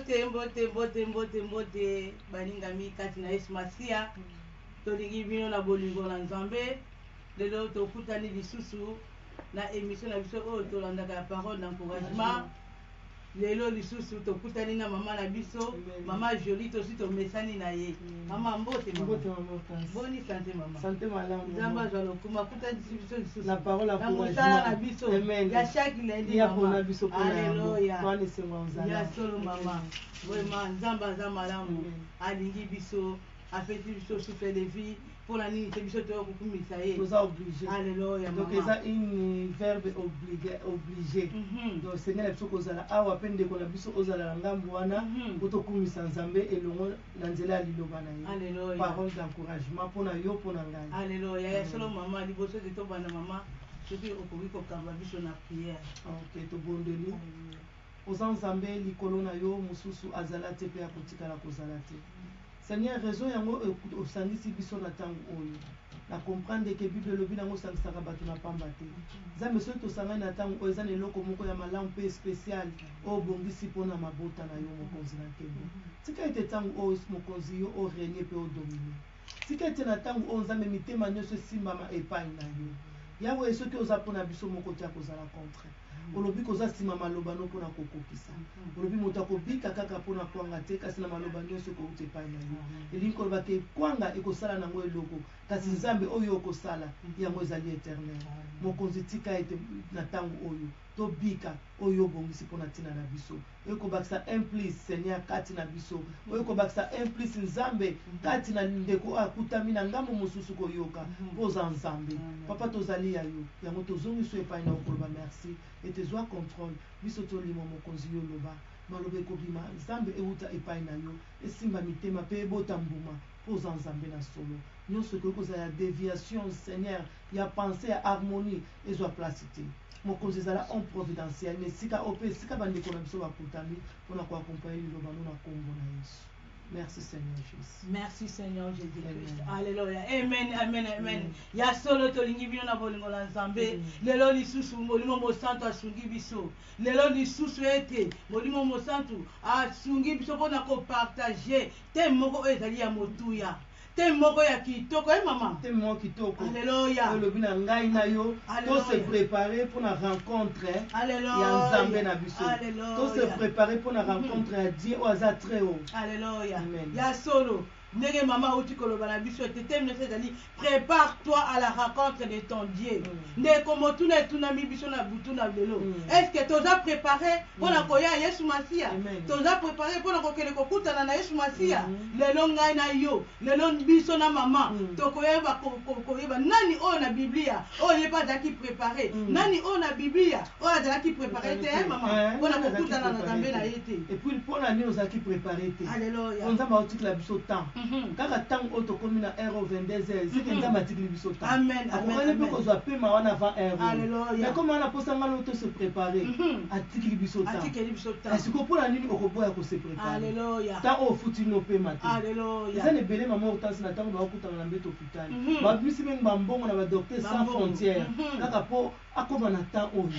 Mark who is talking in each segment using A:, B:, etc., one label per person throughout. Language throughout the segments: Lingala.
A: Mbote, mbote, mbote, mbote, mbote, balingami kati na Yesu Masiya. Tolingi bino na bolingo na Nzambe. Lelo tokutani lisusu na emission na biso oyo tolandaka ya parole d'encouragement. Lelo lisusu tokutani na mama na biso, mama Jolie, tosi tomesani na ye. Mama mbote mama.
B: Mbote mama Hortense.
A: Boni sante mama.
B: Sante malamu.
A: Nzambe azwa lokumu akutanisi biso lisusu
B: Na parole
A: na mosala na biso
B: Amen.
A: ya chaque lundi
B: Ya
A: mama.
B: pona biso pona yango.
A: Alléluia.
B: Wana esengo ya ozala.
A: Ya solo mama. Vraiment Nzambe aza malamu.
B: Amen.
A: Alingi biso, apesi biso souffle de vie. Pona nini te biso toya kokumisa ye.
B: Toza obligé.
A: Alléluia
B: Donc
A: mama.
B: eza une verbe obligé obligé. Donc esengeli na biso kozala awa mpe ndeko na biso ozala na ngambo wana mpo tokumisa Nzambe elongo na nzela ya liloba na ye.
A: Alléluia.
B: Parole d'encouragement mpona yo mpona ngai.
A: Alléluia. Ya solo mama, liboso ete tobanda mama, soki okoki kokamba biso na prière.
B: Ok, tobondeli. Oza Nzambe likolo na yo mosusu azala te mpe akotikala kozala te. Seigneur, raison yango osangisi biso na tango oyo. Na comprendre que Bible elobi nango osangisaka bato na pamba te. Nzambe soki tosangani na tango oyo eza na eloko moko ya malamu pe special oyo obongisi pona mabota na yo Mokonzi na nkembo. Tika ete tango oyo Mokonzi yo o regner pe o dominer. Tika ete na tango oyo Nzambe mitema nioso esimbama epayi na yo. Yaweh soki oza pona biso moko te akozala contre. Olobi koza sima maloba no pona kokokisa. Olobi moto akobika kaka pona kwanga te kasi na maloba nionso ekowuta epai na yo. Elingi koloba ke kwanga ekosala nango eloko kasi Nzambe oyo okosala yango ezali eternel. Mokonzi tika ete na tango oyo tobika oyo yo obongisi pona tina na biso. Oyo ekobakisa un plus Seigneur kati na biso. Oyo ekobakisa un plus Nzambe kati na ndeko oyo akutami na ngambo mosusu koyoka po oza Nzambe. Papa tozali ya yo yango tozongisi yo epai na yo koloba merci ete zua controle biso tolimwa Mokonzi yo loba maloba ekobima Nzambe ewuta epai na yo esimba mitema pe ebota mbuma po oza Nzambe na solo. Nionso ekoki kozala ya deviation Seigneur ya pensee ya harmonie ezua place te. Mokonzi zala homme providentiel na esika oyo pe esika ba ndeko na biso ba kutami pona ko accompagner liloba no na kombo na Yesu. Merci Seigneur Jesus.
A: Merci Seigneur Jesus Christ. Alléluia. Amen, amen, amen. Ya solo tolingi bino na bolingo na Nzambe. Lelo lisusu Molimo Mosantu asungi biso. Lelo lisusu ete Molimo Mosantu asungi biso pona ko partager thème moko oyo ezali ya motuya. Thème moko ya kitoko eh maman.
B: Thème moko kitoko.
A: Alléluia.
B: Oyo elobi na ngai na yo to se preparer pona rencontre ya Nzambe na biso. To se preparer pona rencontre ya Dieu oyo aza très haut.
A: Alléluia. Ya solo ndenge mama auti koloba na biso ete thème nyonso ezali prépare toi à la rencontre de ton Dieu. Ndeko motuna etunami biso na butu na lelo. Est-ce que toza préparé pona koya Yesu Masiya? Toza préparé pona kokende kokutana na Yesu Masiya? Lelo ngai na yo, lelo biso na mama tokoyeba koyeba nani oyo na Biblia oyo ye pe azalaki préparé, nani oyo na Biblia oyo azalaki préparé te, hein mama, pona kokutana na Nzambe na ye te.
B: Et puis pona nini ozalaki préparé te?
A: Alléluia.
B: Po Nzambe aotikela biso temps. Kaka tango oyo tokomi na heure oyo 22 heures, c'est que Nzambe atikeli biso temps.
A: Amen, amen,
B: Akokani pe
A: amen.
B: kozwa pema wana avant heure oyo.
A: Alléluia.
B: Mais comme wana posa nga no to se préparer, atikeli biso temps.
A: Atikeli biso temps.
B: Kasi ko pona nini okoboya ko se préparer?
A: Alléluia.
B: Temps oyo ofuti no pema te.
A: Alléluia.
B: Eza na ebele mama Hortense na tango bakutana na mbeto hôpital. Babimisi mingi ba mbongo na ba docteurs sans
A: Ba mbongo.
B: frontières kaka po akoma na temps oyo.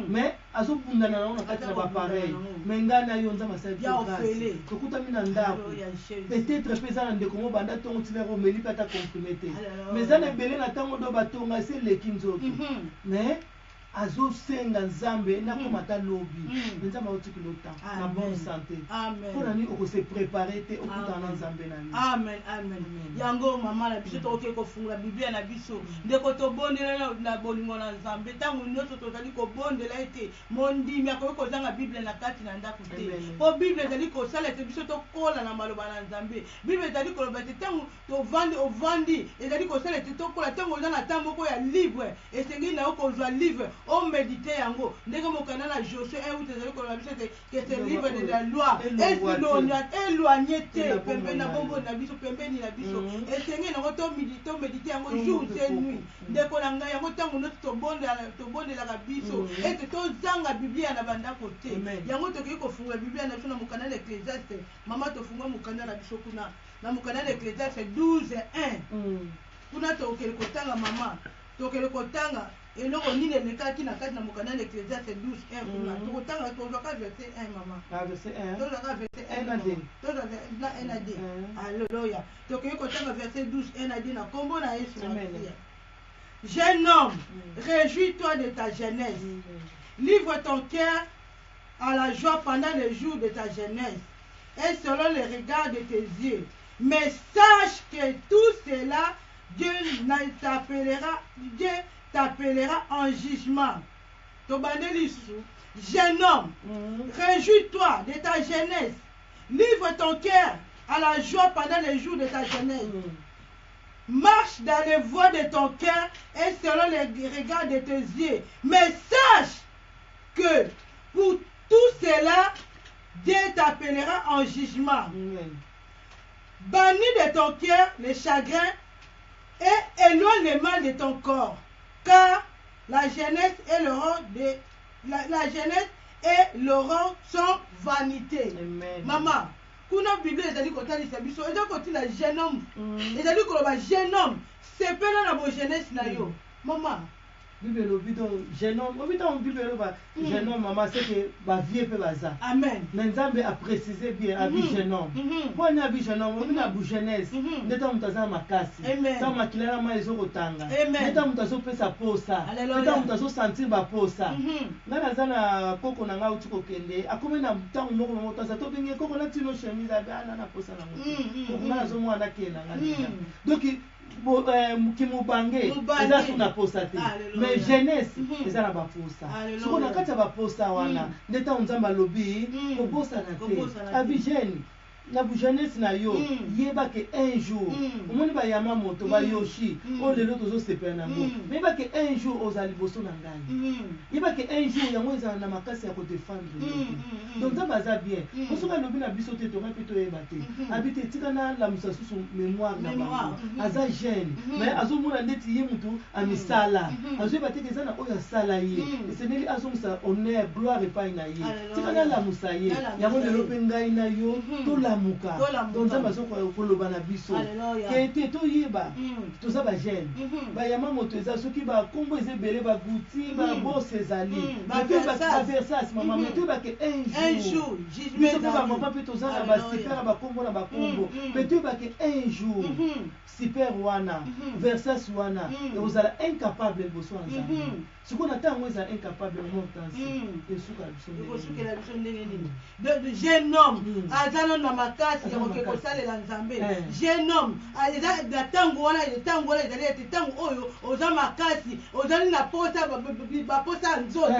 B: Mais azobundana nango na kati na ba appareil. Mais ngai na yo Nzambe asali biso
A: Ya
B: grâce.
A: ofele.
B: Tokutami na ndako.
A: Alléluia, Jésus.
B: Peut-être pe eza na ndeko moko banda tongo ti lero omeli pe ata comprimé te.
A: Alléluia.
B: Mais eza na ebele na tango do batonga esi eleki nzoto. Mais azosenga Nzambe nakoma ata lobi. Mais Nzambe aotikela yo temps na bonne santé.
A: Amen.
B: Pona nini oko se préparer te okutana na Nzambe na yo.
A: Amen, amen. Yango mama na biso tokoki kofungola Biblia na biso. Ndeko tobondela na bolingo na Nzambe tango nyonso tozali kobondela ete mondimi akoki kozanga Bible na kati na ndako te. Po Bible ezali kosala ete biso tokola na maloba na Nzambe. Bible ezali koloba ete tango tovandi ovandi ezali kosala ete tokola tango oza na temps moko ya libre esengeli na yo kozwa livre o mediter yango ndenge mokanda na Josue 1 8 ezali koloba biso ete que ce livre de la loi eloigne te pembeni na bomoi na biso pembeni na biso esengeli nango to mediter yango jour et nuit ndeko na ngai yango ntango nyonso tobondelaka biso ete tozanga Biblia na bandako te yango tokoki kofungola Biblia na biso na mokanda na Ecclesiaste mama tofungola mokanda na biso kuna na mokanda na Ecclesiaste 12 1 kuna tokokende kotanga mama tokende kotanga. Eloko nini elekaki na kati na mokanda na Ecclesiaste 12 1 kuna? Tokotanga, tozwaka verset 1, mama.
B: Ah, verset 1.
A: Tozwaka verset 1.
B: 1 na 2.
A: Tozwa na 1 na 2. Alleluia. Tokoki kotanga verset 12 1 na 2 na kombo na Yesu
B: Amen.
A: Masiya. Jeune homme, réjouis-toi de ta jeunesse. Livre ton cœur à la joie pendant les jours de ta jeunesse et selon le regard de tes yeux. Mais sache que tout cela, Dieu t'appellera, Dieu t'appellera en jugement. Tobandeli lisusu. Jeune homme, réjouis-toi de ta jeunesse. Livre ton cœur à la joie pendant les jours de ta jeunesse. Marche dans les voies de ton cœur et selon les regards de tes yeux. Mais sache que pour tout cela, Dieu t'appellera en jugement.
B: Amen.
A: Bannis de ton cœur le chagrin et éloigne le mal de ton corps. Car la jeunesse et l'aurore de la jeunesse et l'aurore sont vanité.
B: Amen.
A: Maman, kuna Bible ezali kotalisa biso, eza kotina jeune homme. Ezali koloba jeune homme, sepela na bo jeunesse na yo. Maman,
B: Bible elobi donc jeune homme, obi ntango Bible eloba jeune homme, mama, c'est que bavieux mpe baza.
A: Amen.
B: Mais Nzambe aprécise bien, abi jeune homme. Mpo ani abi jeune homme? Obi na bu jeunesse nde ntango moto aza na makasi,
A: Amen.
B: ntango makila na mai ezokotanga,
A: Amen.
B: nde ntango moto azopesa posa, nde
A: Alléluia.
B: ntango moto azosentir baposa. Ngai naza na koko na ngai auti kokende, akomi na ntango moko moko aza tobenge koko na tino chemise, abi ana na posa nango te. Koko ngai nazomona nakende na ngai déjà. Donc kimobange
A: Mobange.
B: eza su na posa te,
A: Alléluia.
B: mais jeunesse eza na baposa.
A: Alléluia.
B: Sikoyo na kati ya baposa wana nde ntango Nzambe alobi kobosana te.
A: Kobosana te.
B: Abi jeune, na jeunesse na yo, yeba ke un jour omoni bayama moto bayoshi oyo lelo tozosepela nango, mais yeba ke un jour ozala liboso na ngai. Yeba ke un jour yango ezala na makasi ya kodefendre yo te. Donc Nzambe aza bien. Po soki alobi na biso te, tongai mpe toyeba te. Abi te, tika nalamusa susu mémoire na
A: Mémoire,
B: bango.
A: Mhm.
B: Aza jeune, mais azomona ndeti ye mutu amisala, azoyeba te ke eza na oyo asala ye. Esengeli azongisa honneur, gloire epai na ye.
A: Alléluia.
B: Tika nalamusa ye.
A: Nalamusa
B: Yango lelo
A: ye.
B: mpe ngai na yo tolamuka.
A: Tolamuka.
B: Donc Nzambe azokoloba na biso
A: Alléluia.
B: ke te toyeba toza bajeune. Bayama moto eza soki bakombo eza ebele, baguti, babose ezali. Mais toyeba-
A: Baversas.
B: Baversas, mama. Mais toyeba ke un
A: Un
B: jour
A: jour, jugement
B: biso mpe
A: ezali.
B: bamama mpe toza na
A: Alléluia.
B: basuper ya bakombo na bakombo. Mais toyeba ke un jour super wana, versas wana ekozala incapable liboso ya Nzambe. Sikoyo na ntango ezala incapable, mortance esuka na biso ndenge nini?
A: Ekosukela biso ndenge nini? Donc jeune homme aza nano na makasi
B: Aza
A: ya
B: na
A: koke
B: makasi.
A: kosalela Nzambe.
B: Eh.
A: Jeune homme eza na ntango wana, ntango wana ezali ete ntango oyo oza makasi, ozali na posa baposa ya nzoto,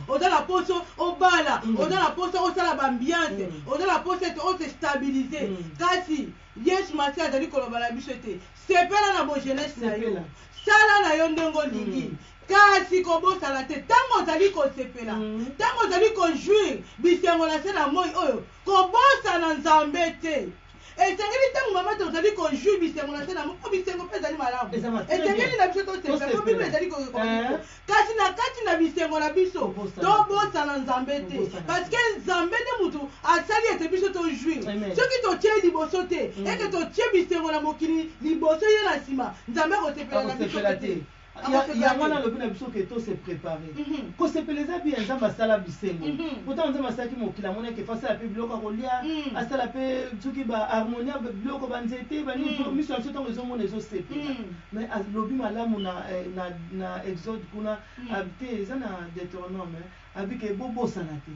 A: oza na posa obala, oza na posa osala baambiance, oza na posa ete ose stabiliser. Kasi Yesu Masiya azali koloba na biso ete sepela na bojeunesse na yo,
B: Sepela.
A: sala na yo ndenge olingi, kasi kobosana te, ntango ozali kosepela, ntango ozali kojouir bisengo na se na moi oyo, kobosana Nzambe te. Esengeli ntango mama tozali kojouir bisengo na se na moi, po bisengo mpe ezali malamu,
B: Eza très
A: esengeli
B: bien.
A: na biso tosepela, po
B: Tosepela.
A: Bible ezali kokoka biso, kasi na kati na bisengo na biso,
B: Kobosana te.
A: tobosana Nzambe te,
B: Kobosana
A: parce
B: te.
A: que Nzambe nde mutu asali ete biso tojouir.
B: Amen.
A: Soki totie liboso te, eke totie bisengo na mokili liboso, ye na nsima, Nzambe akosepela na biso
B: Akosepela
A: te.
B: te.
A: Akosepela
B: Yango
A: te.
B: wana alobi na biso ke to se préparer. Kosepela eza bien, Nzambe asala bisengo. Pourtant Nzambe asalaki mokili, amonaki efo asala mpe biloko ya kolia, asala mpe soki baharmonie ya biloko, banzete, banini, miso na biso ntango ezomona ezosepela. Mais alobi malamu na Exode kuna, abi te, eza na Deutéronome, abi ke bobosana te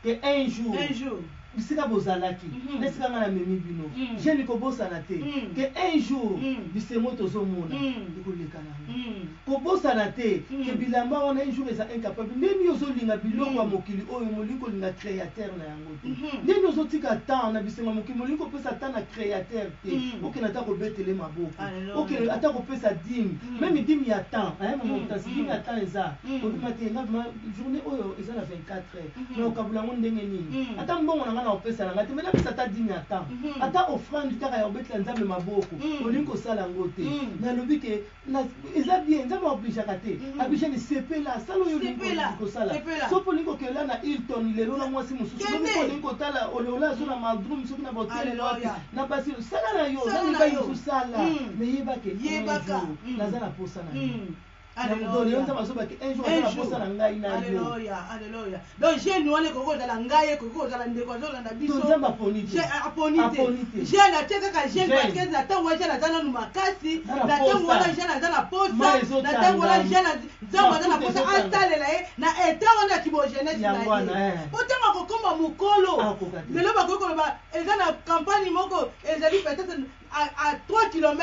B: ke un jour,
A: Un jour,
B: bisika bozalaki na esika ngai namemi bino. Jeune, kobosana te ke un jour bisengo tozomona ekoleka nango. Kobosana te ke bilamba wana un jour eza incapable. Ndeni ozolinga biloko ya mokili oyo, molingi kolinga créateur na yango te. Ndeni ozotika temps na bisengo ya mokili, molingi kopesa temps na créateur te. Okende ata kobetele maboko,
A: Alléluia.
B: okende ata kopesa dîme, même dîme ya temps, hein, mama Mutasi, dîme ya temps eza kobima te. Nga vraiment, journée oyo eza na 24 heures, mais okabula yango ndenge nini? Ata mbongo na ngai na kopesa na ngai te, mais napesa ata dîme ya temps, ata offrande kaka ya kobetela Nzambe maboko, olingi kosala yango te. Nalobi ke eza bien, Nzambe aobligeaka te. Abijani, sepela, sala oyo olingi
A: Sepela,
B: kosala.
A: sepela.
B: Soki olingi kokela na Hilton lelo na mwasi mosusu,
A: Kende.
B: soki mpo olingi kotala olola so na Maldrum, soki na bahotel
A: Alléluia.
B: wapi na basi, sala na yo
A: Sala
B: na
A: na
B: mibali
A: yo.
B: mosusu, sala. Mais yebake
A: Yebaka.
B: naza na posa na yo.
A: Alléluia.
B: Lelo Nzambe azobaki un jour
A: Un
B: aza na
A: jour.
B: posa na ngai na yo.
A: Alléluia, alléluia. Donc jeune wana ekoki kozala ngai, ekoki kozala ndeko azolanda biso.
B: To Nzambe aponi te.
A: Aponi te.
B: Aponi te.
A: Jeune atie kaka jeune
B: Jeune.
A: parce que na ntango wana jeune aza nanu makasi,
B: Aza na
A: na ntango
B: posa.
A: wana jeune aza na posa,
B: Mai
A: na ntango wana
B: ezotanga.
A: jeune Nzambe aza na
B: Mafuta
A: posa
B: ezotanga.
A: asalela ye na etat wana ya kibojeunesse na
B: Yango wana,
A: ye.
B: eh.
A: Po ntango akokoma mokolo,
B: Akoka te.
A: lelo bakoki koloba eza na campagne moko ezali peut-être à 3 km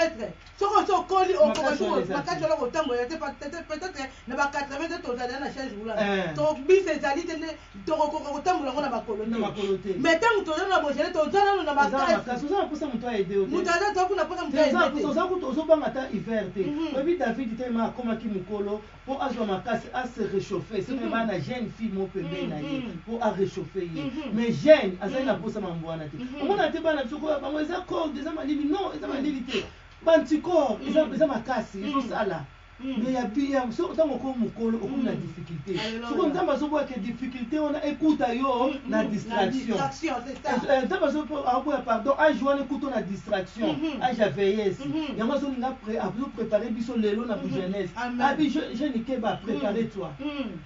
A: soki osi okoli okoka
B: Makasi wana eza te.
A: makasi wana kotambola te, peut-être na ba 80 te tozali na chaise roulante,
B: Eh.
A: to bus ezali te nde tokokoka kotambola yango na makolo
B: Na makolo te.
A: Mais ntango toza na bojeunesse, toza nano na
B: Oza na
A: makasi.
B: makasi, oza na posa moto aide yo te.
A: Moto aza toa kuna mposa moto
B: Te, oza na
A: aide
B: posa,
A: te.
B: oza kutu ozobanga ata hiver te. Oyebi David te ma akomaki mokolo mpo azwa makasi ase réchauffe soki baa na jeune fille mo pembeni na ye mpo aréchauffe ye. Mais jeune azali na posa mambo wana te. Omona te bana biso koya bango eza corde, eza malili, non, eza malili te, baanticorps eza eza makasi ezosala. Mais ya bi ya so ntango okomi mokolo, okomi na difficulté.
A: Alléluia.
B: Soki Nzambe azoboyaka difficulté wana ekuta yo na distraction.
A: Distraction, c'est ça.
B: Nzambe azoboya, pardon, age wana ekuta na distraction, age ya vieillesse. Yango azolinga azoprépare biso lelo na bojeunesse.
A: Amen.
B: Abi jeune keba, prépare toi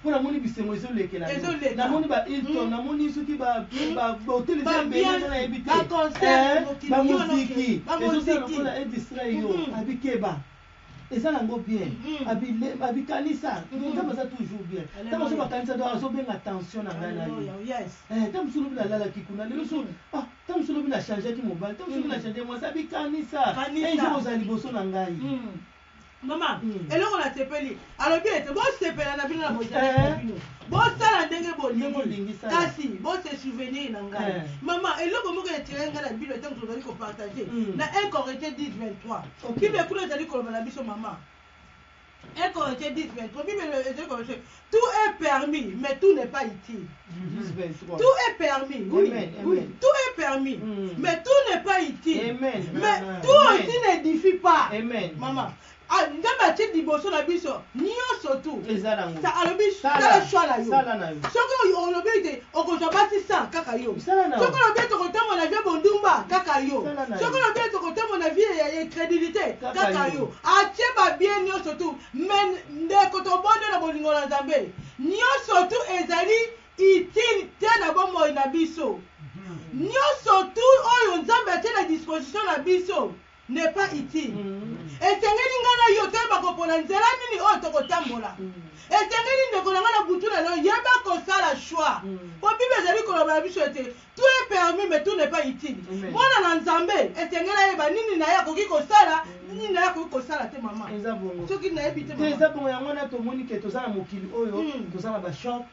B: mpo namoni bisengo ezolekela yo.
A: Ezoleka.
B: Namoni ba Hilton, namoni soki bahôtel eza ebele,
A: Ba-ambiance,
B: nga nayebi te.
A: ba-concert, mokili
B: bamoziki
A: yono ke,
B: ezosala
A: bamoziki.
B: lokola edistrait yo. Abi keba, eza nango bien. Abikanisa Nzambe aza toujours bien. Ntango azo bakanisa, donc azobenga attention na ngai na yo.
A: Alléluia, yes.
B: Ntango mosusu lobi nalalaki kuna, lelo so ah, ntango mosusu lobi nachangeaki mobali, ntango mosusu lobi nachange mwasi, abikanisa
A: Kanisa.
B: un jour ozala liboso na ngai.
A: Mama, eloko nasepeli, alobi ete bosepela na bino na bojeunesse na bino, bosala ndenge
B: Ndenge
A: bolingi,
B: olingi, sala.
A: kasi bose souvenir na ngai. Mama, eloko moko etire ngai na bino ntango tozali kopartage na 1 Corinthiens 10 23. Bible kuna ezali koloba na biso, mama, 1 Corinthiens 10 23, Bible ezali koloba biso: tout est permis, mais tout n'est pas utile.
B: 10, 23.
A: Tout est permis, oui.
B: Amen,
A: oui,
B: amen.
A: tout est permis, mais tout n'est pas utile.
B: Amen.
A: Mais
B: Amen.
A: tout aussi n'édifie pas.
B: Amen.
A: Mama, ah, Nzambe atie liboso na biso nyonso tu.
B: Eza nango.
A: Alobi
B: Sala.
A: sala choix na yo.
B: Sala na yo.
A: Soki olobi ete okozwa basi 100, kaka yo.
B: Sala na yo.
A: Soki olobi ete okotambola na vie bondumba, kaka yo.
B: Sala na yo.
A: Soki olobi ete okotambola na vie ya incrédulité,
B: Kaka
A: kaka
B: yo.
A: yo. Atie babien nyonso tu, mais ndeko, tobonde na bolingo na Nzambe, nyonso tu ezali utile te na bomoi na biso. Nyonso tu oyo Nzambe atie na disposition na biso n'est pas utile. Esengeli ngai na yo toyeba kopona nzela nini oyo tokotambola. Esengeli, ndeko na ngai, na butu na lelo, yeba kosala choix, po Bible ezali koloba na biso ete tout est permis, mais tout n'est pas utile.
B: Amen.
A: Mwana na Nzambe esengeli ayeba nini na ye akoki kosala, nini na ye akoki kosala te, mama.
B: Eza bongo.
A: Soki nayebi te,
B: Te,
A: mama.
B: eza bongo. Yango wana tomoni ke toza na mokili oyo, toza na bashop,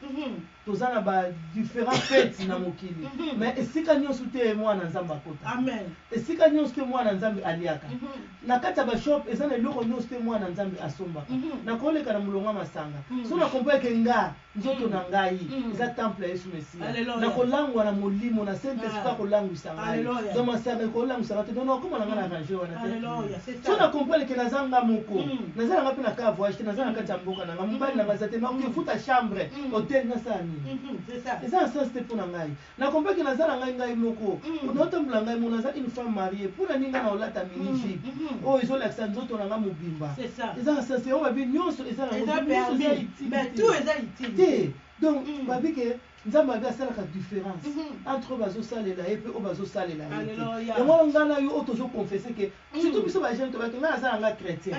B: toza na badifférent fête na mokili, mais esika nyonso te mwana Nzambe akota.
A: Amen.
B: Esika nyonso te mwana Nzambe aliaka. Na kati ya bashop eza na eloko nyonso te mwana Nzambe asombaka. Nakoleka na molongo ya masanga, so nakompa ke nga nzoto na ngai eza temple ya Yesu Mesiya.
A: Alléluia.
B: Nakolangwa na molimo na saint esprit, akolangwisa ngai.
A: Alléluia.
B: Donc masanga ekolangwisaka te, donc nakoma na ngai na range wana te.
A: Alléluia, c'est
B: So
A: ça.
B: na comprendre ke naza nga moko, naza nanga mpe na ka voyage te, naza na kati ya mboka na nga, mobali na nga aza te, nakoki futa chambre hôtel, nasala nini?
A: C'est ça.
B: Eza na sens te mpo na ngai. Nakomprendre ke naza na ngai ngai moko, naotambola ngai moko, naza une femme mariée, mpo na nini ngai na olata mini jupe oyo ezolakisa nzoto na ngai mobimba?
A: C'est ça.
B: Eza na sens te. Oyo babi nyonso eza nango,
A: Eza
B: nyonso eza
A: permis,
B: utile
A: mais
B: te.
A: tout eza utile
B: Te. Donc babi ke Nzambe abi asalaka différence entre oyo bazosalela ye mpe oyo bazosalela ye te.
A: Alléluia.
B: Yango wana ngai na yo oyo tozoconfesse ke surtout biso bajeune tobaki ngai naza na nga chrétien.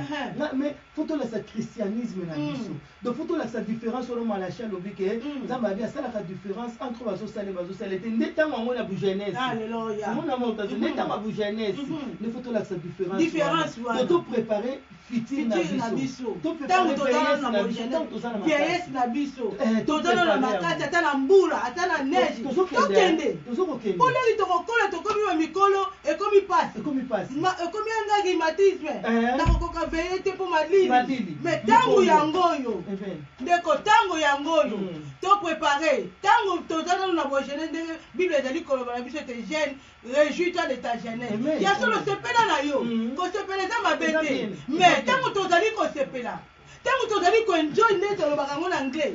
B: Mais faut tolakisa christianisme na biso, donc faut tolakisa différence wana. Malachi alobi ke Nzambe abi asalaka différence entre oyo bazosalela, bazosalela te. Nde ntango yango na bojeunesse.
A: Alléluia.
B: Omona motazo nde ntango ya bojeunesse nde faut tolakisa différence.
A: Différence wana.
B: Donc toprépare futur na
A: futur na
B: biso,
A: biso.
B: toprépare
A: Ntango toza
B: vieillesse
A: nano
B: na
A: na
B: biso, ntango toza na
A: vieillesse
B: makasi.
A: Na biso, toza nano na
B: toprépare
A: makasi,
B: yango.
A: ata na mbula, ata na neige, tokende.
B: Tozokokende.
A: Mpo ndenge tokokola, tokomi ba mikolo, ekomi pasi.
B: Ekomi pasi.
A: Ekomi anga rhumatisme, nakokoka veille te mpo malili.
B: Malili.
A: Mais ntango
B: Mikolo.
A: yango oyo,
B: Amen.
A: ndeko, ntango yango oyo, toprépare ntango toza nano na bojeune, ndenge Bible ezali koloba na biso ete: jeune, réjouis-toi de ta jeunesse.
B: Amen.
A: Ya solo,
B: Amen.
A: sepela na yo. Kosepela eza mabe
B: Eza
A: te.
B: bien.
A: Mais
B: Eza bien.
A: ntango tozali kosepela, ntango tozali koenjoy, nde tolobaka yango na anglais,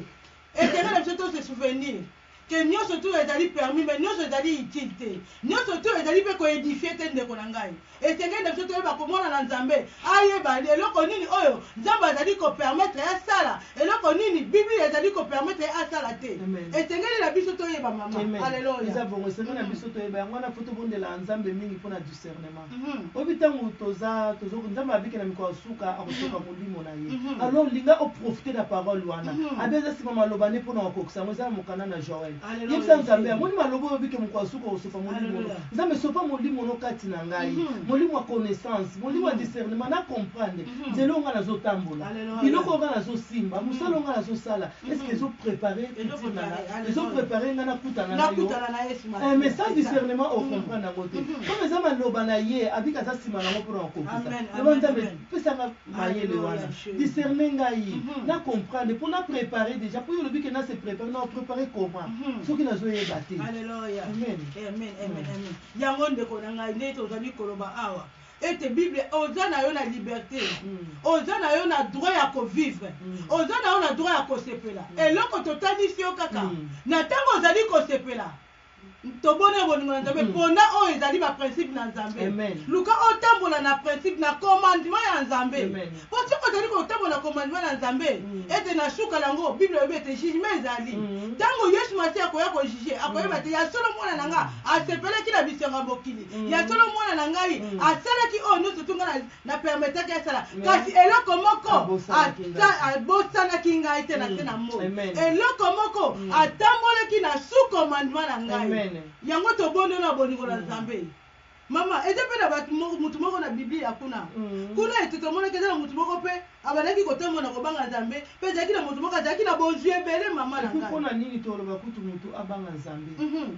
A: intérêt na biso tose souvenir. Ke nionso tout ezali permis mais nionso ezali utile te. Nionso tout ezali pe ko edifier te ndeko na ngai. Esengeli na biso toyeba komona na Nzambe ayeba eloko nini oyo Nzambe azali ko permettre ye asala, eloko nini Biblia ezali ko permettre ye asala te. Esengeli na biso toyeba mama.
B: Amen.
A: Alleluia.
B: Eza bongo, esengeli na biso toyeba yango wana faut tobondelaka Nzambe mingi pona discernement. Oyebi tango toza tozo Nzambe abiki na mikolo ya suka akosopa molimo na ye. Alors linga o profiter na parole wana. Abi aza sima maloba ne pona kokokisa yango eza na mokanda na Joël. Yebisa Nzambe amoni maloba oyo obike mokolo ya suka okosopa molimo no. Nzambe sopa molimo no kati na ngai. Molimo ya connaissance, molimo ya discernement na comprendre nzela oyo ngai nazo tambola. Biloko oyo ngai nazo simba, mosala oyo ngai nazo sala est ce que ezo preparer futur na ngai? Ezo preparer ngai nakutana na yo? Eh mais sans discernement o comprendre yango te. Comme eza maloba na ye abika aza sima na yango pona kokokisa. Loba Nzambe pesa nga mayele wana discerner ngai na comprendre po na preparer dejà po yo olobi ke na se preparer nao preparer comment soki nazo yeba te.
A: Alleluia.
B: Amen.
A: Amen, amen, amen. Yango ndeko na ngai nde tozali koloba awa ete Bible oza na yo na liberte, oza na yo na droit ya ko vivre, oza na yo na droit ya kosepela. Eloko totalisi yo kaka na tango ozali kosepela, Toboni ya bolingo na Nzambe, pona oyo ezali ba principe na Nzambe.
B: Amen.
A: Luka otambola na principe, na commandement ya Nzambe.
B: Amen.
A: Po soki ozali kotambola na commandement na Nzambe, ete na suka na yango, Bible elobi ete jugement ezali. Tango Yesu Masiya akoya ko juger, akoyeba ete ya solo mwana na nga asepelaki na bisengo ya mokili. Ya solo mwana na ngai asalaki oyo nionso tu nga na permettaki asala. Kasi eloko moko abosanaki ngai te na se na moi. Eloko moko atambolaki na sous commandement na ngai. Yango tobondeli na bolingo na Nzambe. Mama, eza pe na bato mutu moko na Biblia kuna. Kuna ete tomonaki eza na mutu moko pe abandaki kotambola na kobanga Nzambe, pe ezalaki na mutu moko azalaki na bozwi ebele, mama na
B: Et puis
A: ngai.
B: pona nini toloba kutu mutu abanga Nzambe?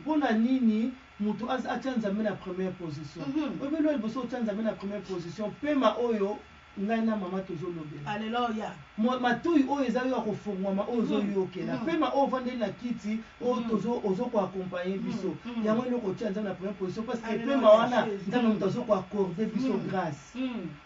B: Pona nini Mutu az atia Nzambe na première position. Oyebi eloko ya liboso otia Nzambe na première position, pema oyo ngai na mama tozo lobela.
A: Alleluia.
B: Mwa matoyi oyo eza yo ya kofongwama oyo ozo yokela. Pema oyo ovandeli na kiti oyo tozo ozo ko accompagner biso. Yango eloko otia Nzambe na première position parce que pema wana Nzambe mutu azo ko accorder biso grace.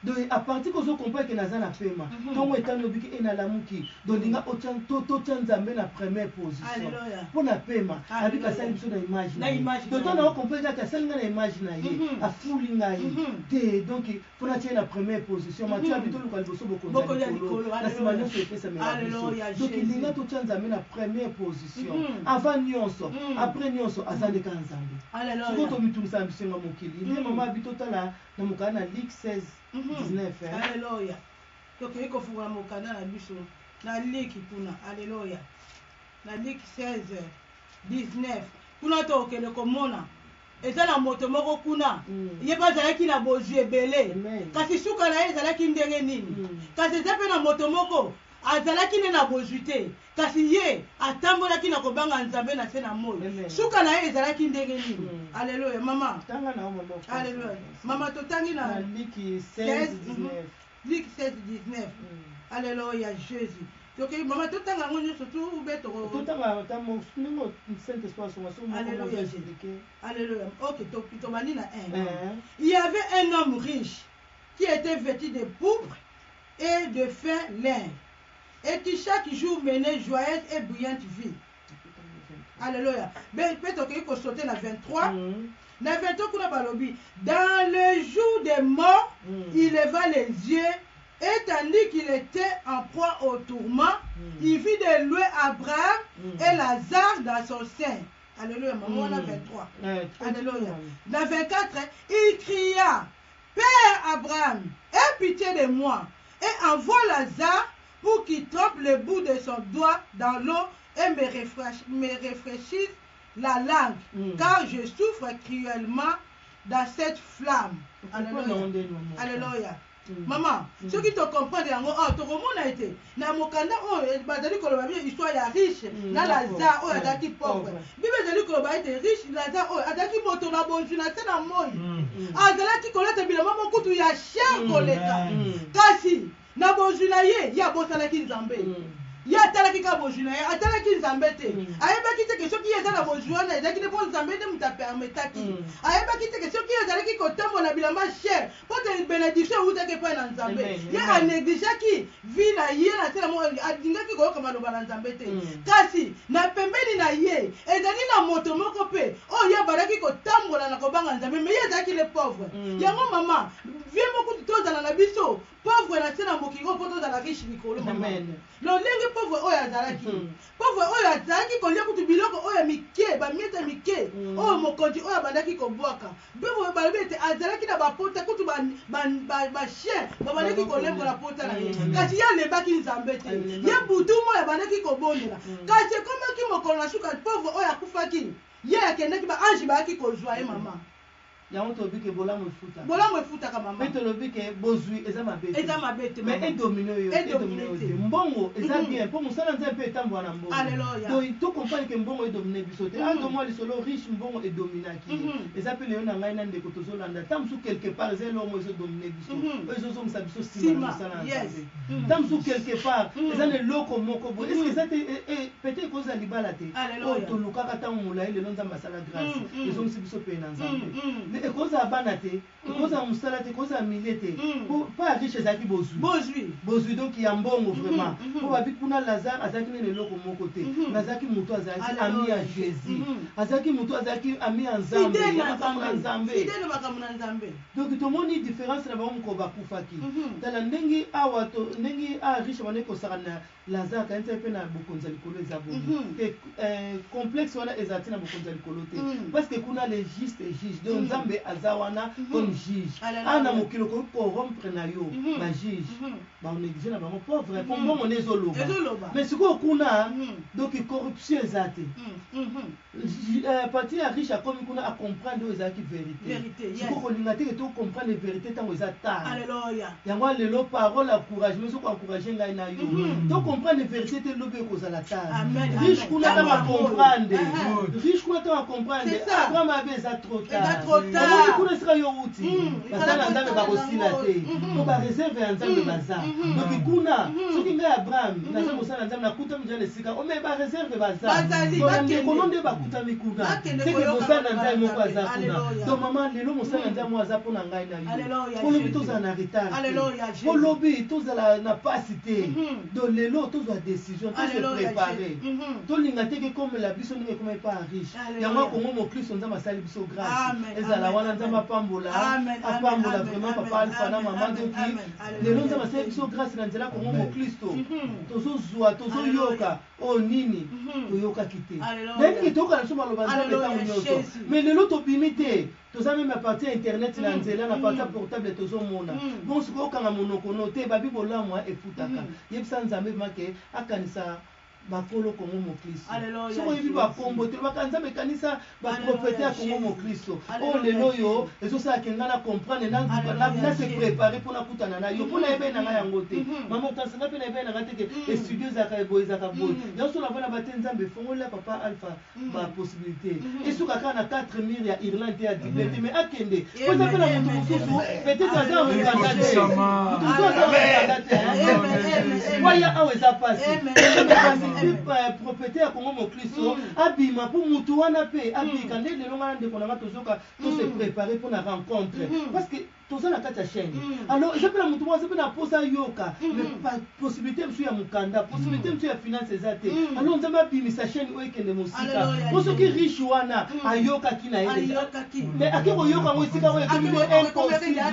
B: Donc à partir que ozo comprendre que naza na pema, tongo etani obiki eh nalamuki. Donc linga otia to totia Nzambe na première position. Pona pema, abika asali biso na image na ye. Donc tango nao comprendre kaka asali ngai na image na ye, afuli ngai te donc faut natia ye na première position. Matthieu abi toluka liboso bokonzi ya likolo na sima nionso epesamela biso. Donc linga totia Nzambe na première position avant nionso, après nionso aza nde kaka Nzambe. Sikoyo tomitungisa na bisengo ya mokili nde mama abi totala na mokanda na Luc 16 19 hein.
A: Alleluia. Tokeyi kofungola mokanda na biso na Luc kuna. Alleluia. Na Luc 16 19 kuna tokokende komona eza na moto moko kuna ye mpe azalaki na bozwi ebele kasi suka na ye ezalaki ndenge nini? Kasi eza mpe na moto moko azalaki nde na bozwi te Kasi ye atambolaki na kobanga Nzambe na se na moi. Suka na ye ezalaki ndenge nini? Alleluia, mama.
B: Tanga na yo, mama.
A: Alleluia. Mama, totangi na
B: Na Liki 16, 19.
A: Liki 16, 19. Alleluia, Jesus. Tokei, mama, totanga yango nyonso tu ou bien toko.
B: Totanga ata moko, ndenge Saint-Esprit asonga, soki moko
A: Alleluia,
B: moko
A: Jesus.
B: expliquer.
A: Alleluia. Ok, tobandi na 1. Il y avait un homme riche qui était vêtu de pourpre et de fin lin et qui chaque jour menait joyeuse et brillante vie. Alléluia. Pe tokoki ko sauter na 23. Na 23 kuna balobi dans le jour des morts, il leva les yeux et tandis qu'il était en proie au tourment, il vit de loin Abraham et Lazare dans son sein. Alléluia. Maman wana 23. Alléluia. Na 24, il cria, Père Abraham, aie pitié de moi et envoie Lazare pour qu'il trempe le bout de son doigt dans l'eau et me me rafraîchisse la langue, car je souffre cruellement dans cette flamme. Alléluia. Alléluia. Maman, soki to comprendre yango awa tokomona ete na mokanda oyo bazali koloba biso histoire ya riche na Lazare oyo azalaki pauvre. Bible ezali koloba ete riche Lazare oyo azalaki moto na bozwi na se na moi. Azalaki kolata bilamba mokutu ya cher koleka. Kasi na bozwi na ye, ye abosanaki Nzambe. Ye atalaki kaka bozwi na ye, atalaki Nzambe te. Ayebaki te ke soki ye aza na bozwi wana ezalaki nde mpo Nzambe nde moto apermetaki. Ayebaki te ke soki ye azalaki kotambola na bilamba cher mpo te benediction ewutaki epai na Nzambe. Ye a negligeaki vie na ye na nse na moi, alingaki koyoka maloba na Nzambe te. Kasi na pembeni na ye ezali na moto moko mpe oyo ye abandaki kotambola na kobanga Nzambe, mais ye azalaki le pauvre. Yango mama, vie moko kutu tozala na biso Pauvre na se na mokili oyo po tozala riche likolo mama. Lolenge pauvre oyo azalaki. Pauvre oyo azalaki kolia kutu biloko oyo ya mike, ba miettes ya mike oyo mokonzi oyo abandaki kobwaka. Pauvre balobi ete azalaki na ba pota kutu ba ba ba ba chiens babandaki kolembola pota na ye. Kasi ye alembaki Nzambe te. Ye butu moyi abandaki kobondela. Kasi ekomaki mokolo na suka pauvre oyo akufaki, ye akendaki ba anges bayaki kozua ye mama.
B: Yango tolobi ke bolamu efutaka.
A: Bolamu efutaka mama.
B: Pe tolobi ke bozui eza mabe te.
A: Eza mabe te mama.
B: Mais e dominer yo te. E dominer yo te. Mbongo eza bien po mosala Nzambe pe etambola na mbongo.
A: Alleluia.
B: Donc to comprendre ke mbongo e dominer biso te. Awa tomona lisolo riche mbongo e dominaki ye. Eza pe lelo na ngai na ndeko tozo landa tango mosusu quelque part eza eloko moko ezo dominer biso. Oyo ezo zongisa biso sima na mosala na Nzambe. Tango mosusu quelque part eza na eloko moko boye est ce que eza te peut-etre ekozala libala te oyo tolukaka tango molayi lelo Nzambe asala grace ezongisi biso pene na Nzambe mais ekozala bana te ekozala mosala te ekozala milieu te po pa ya riche ezalaki bozwi bozwi donc ya mbongo vraiment po babi kuna Lazare azalaki nde na eloko moko te mais azalaki mutu azalaki ami ya Jesus azalaki mutu azalaki ami ya Nzambe ya makambo na Nzambe. Donc tomoni difference na bango mokolo bakufaki. Tala ndenge awa to ndenge awa riche abandaki kosakana na Lazare akanisaki pe na bokonzi ya likolo eza bongo te. Complexe wana ezala ti na bokonzi ya likolo te parce que kuna le juste juge donc Nzambe aza wana comme juge. Awa na mokili okoki corrompre na yo ba juge ba negliger na bango pauvre po mbongo nde ezo loba mais sikoyo kuna donc corruption eza te. Partie ya riche akomi kuna a comprendre oyo ezalaki verite. Sikoyo kolinga te ke to comprendre verite tango eza tard. Yango wana lelo parole ya encouragement ezo ko encourager ngai na yo. To comprendre verite te lobi ekozala tard. Riche kuna tango a comprendre, riche kuna tango a comprendre Abraham abe eza trop tard. Omoni kuna esika yo owuti basali na Nzambe bakosila te po ba reserve ya Nzambe baza. Donc kuna soki ngai Abraham naza mosali na Nzambe nakutami dejà na esika oyo mais ba reserve baza.
A: Bazali,
B: Donc na
A: bakende.
B: ndeko no nde bakutami kuna.
A: Bakende
B: C'est que
A: koyoka
B: mosali na
A: maloba
B: Nzambe
A: na
B: moko
A: Nzambe.
B: aza kuna.
A: Alleluia.
B: Donc maman lelo mosali na Nzambe moko aza mpo na ngai na yo.
A: Alleluia,
B: Mpo lobi
A: Jesus.
B: tozala na retard te.
A: Alleluia, Jesus.
B: Mpo lobi tozala na pasi te.
A: Mhm.
B: Donc lelo tozwa decision, to se
A: Alleluia,
B: preparer.
A: Jesus. Mhm.
B: Tolinga te ke ekomela biso ndenge ekomaki epai ya riche.
A: Alleluia.
B: Yango ya Congo moklisto Nzambe asali biso grace.
A: Amen,
B: Ezala
A: amen,
B: wana Nzambe
A: amen.
B: apambola,
A: Amen, amen,
B: apambola
A: amen,
B: vraiment
A: amen,
B: papa Alpha na
A: amen,
B: maman
A: amen,
B: donc
A: amen.
B: lelo
A: Alleluia,
B: Nzambe asali
A: Jesus.
B: biso grace na nzela ya Congo
C: Amen.
B: moklisto.
A: Mhm.
B: Tozozwa, tozoyoka.
A: Alleluia.
B: Oyo nini toyokaki te.
A: Alleluia.
B: Nayebi ke toyokaka na biso maloba ya Nzambe
A: Alleluia,
B: ntango nyonso.
A: Jesus.
B: Mais lelo tobimi te. Toza meme à partir ya internet na nzela, na partir ya portable tozomona. Bongo sikoyo okanga monoko no te, babi bolamu hein efutaka. Yebisa Nzambe vraiment ke akanisa bakolo Congo moklisto.
A: Alleluia,
B: Soki oyebi ba
A: Jesus.
B: kombo te, lobaka Nzambe kanisa ba
A: Alleluia,
B: prophète ya Congo
A: Jesus.
B: moklisto. Oyo
A: Alleluia,
B: lelo oyo
A: Jesus.
B: ezosala ke nga na comprendre na, na,
A: Alleluia,
B: na se
A: Jesus.
B: preparer mpo nakutana na yo. Mpo nayebaki na nga yango te. Mama Hortense, nga mpe nayebaki na nga te ke estudio ezalaka boye, ezalaka boye. Yango soki navanda ba te Nzambe fongolela papa Alpha ba possibilite. Esuka kaka na 4 murs ya Irlande te ya Dublin te mais akende. Po eza pe na mutu mosusu peut-etre aza na mokanda te. Mutu mosusu aza na mokanda te. Po aya awa eza pasi. Nzambe kasi propriété ya Congo Moklisto abima po mutu wana pe abika. Nde lelo nga na ndeko na nga tozoka to se preparer pona rencontre. Parce que toza na kati ya chaine alors eza pe na mutu moko aza pe na posa ayoka mais possibilité mosusu ya mukanda possibilité mosusu ya finance eza te alors nzambe abimisa chaine oyo ekende mosika po soki riche wana ayokaki na ye deja mais ake koyoka yango esika oyo ekomi impossible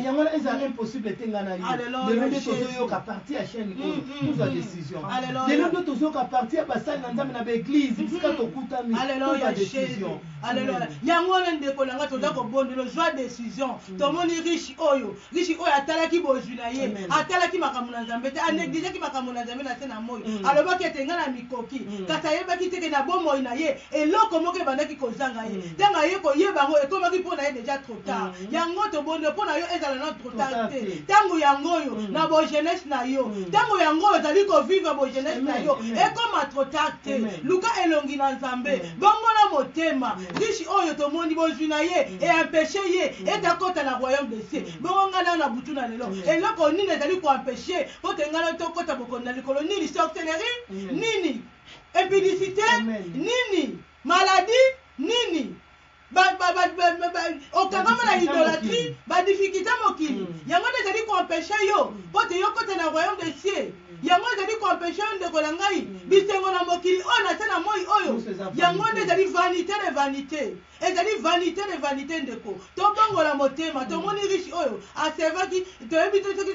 B: yango wana ezala impossible te nga na yo lelo nde tozoyoka partie ya chaine oyo tozwa décision lelo nde tozoyoka partie ya basali na nzambe na ba église bisika tokutami tozwa décision
A: Alleluia. Yango wana ndeko na nga toza kobondela ozwa decision. Tomoni riche oyo, riche oyo atalaki bozwi na ye, atalaki makambo na Nzambe te, a negligeaki makambo na Nzambe na se na moi. Alobaki ete nga na mikoki, kasi ayebaki te ke na bomoi na ye eloko moko ebandaki kozanga ye. Tango aye koyeba yango ekomaki mpo na ye dejà trop tard. Yango tobondela mpo na yo ezala nanu trop tard te. Tango yango oyo na bo jeunesse na yo, tango yango oyo ozali ko vivre bo jeunesse na yo, ekoma trop tard te. Luka elongi na Nzambe. Bongola motema. Riche oyo tomoni bozwi na ye e empeche ye ete akota na royaume des cieux. Bongo ngai na yo na butu na lelo, eloko nini ezali ko empeche mpo te ngai na yo tokota bokonzi na likolo? Nini? Sorcellerie? Nini? Impudicite? Nini? Maladie? Nini? Ba, ba, ba, ba, ba, ba, okangama na idolatrie, ba difficulté mokili. Yango nde ezali ko empeche yo mpo te yo okota na royaume des cieux. Yango ezali ko empeche yo ndeko na ngai, bisengo na mokili oyo na se na moi oyo, yango nde ezali vanite de vanite. Ezali vanite de vanite ndeko. Tobongola motema. Tomoni riche oyo a servaki, toyebi te soki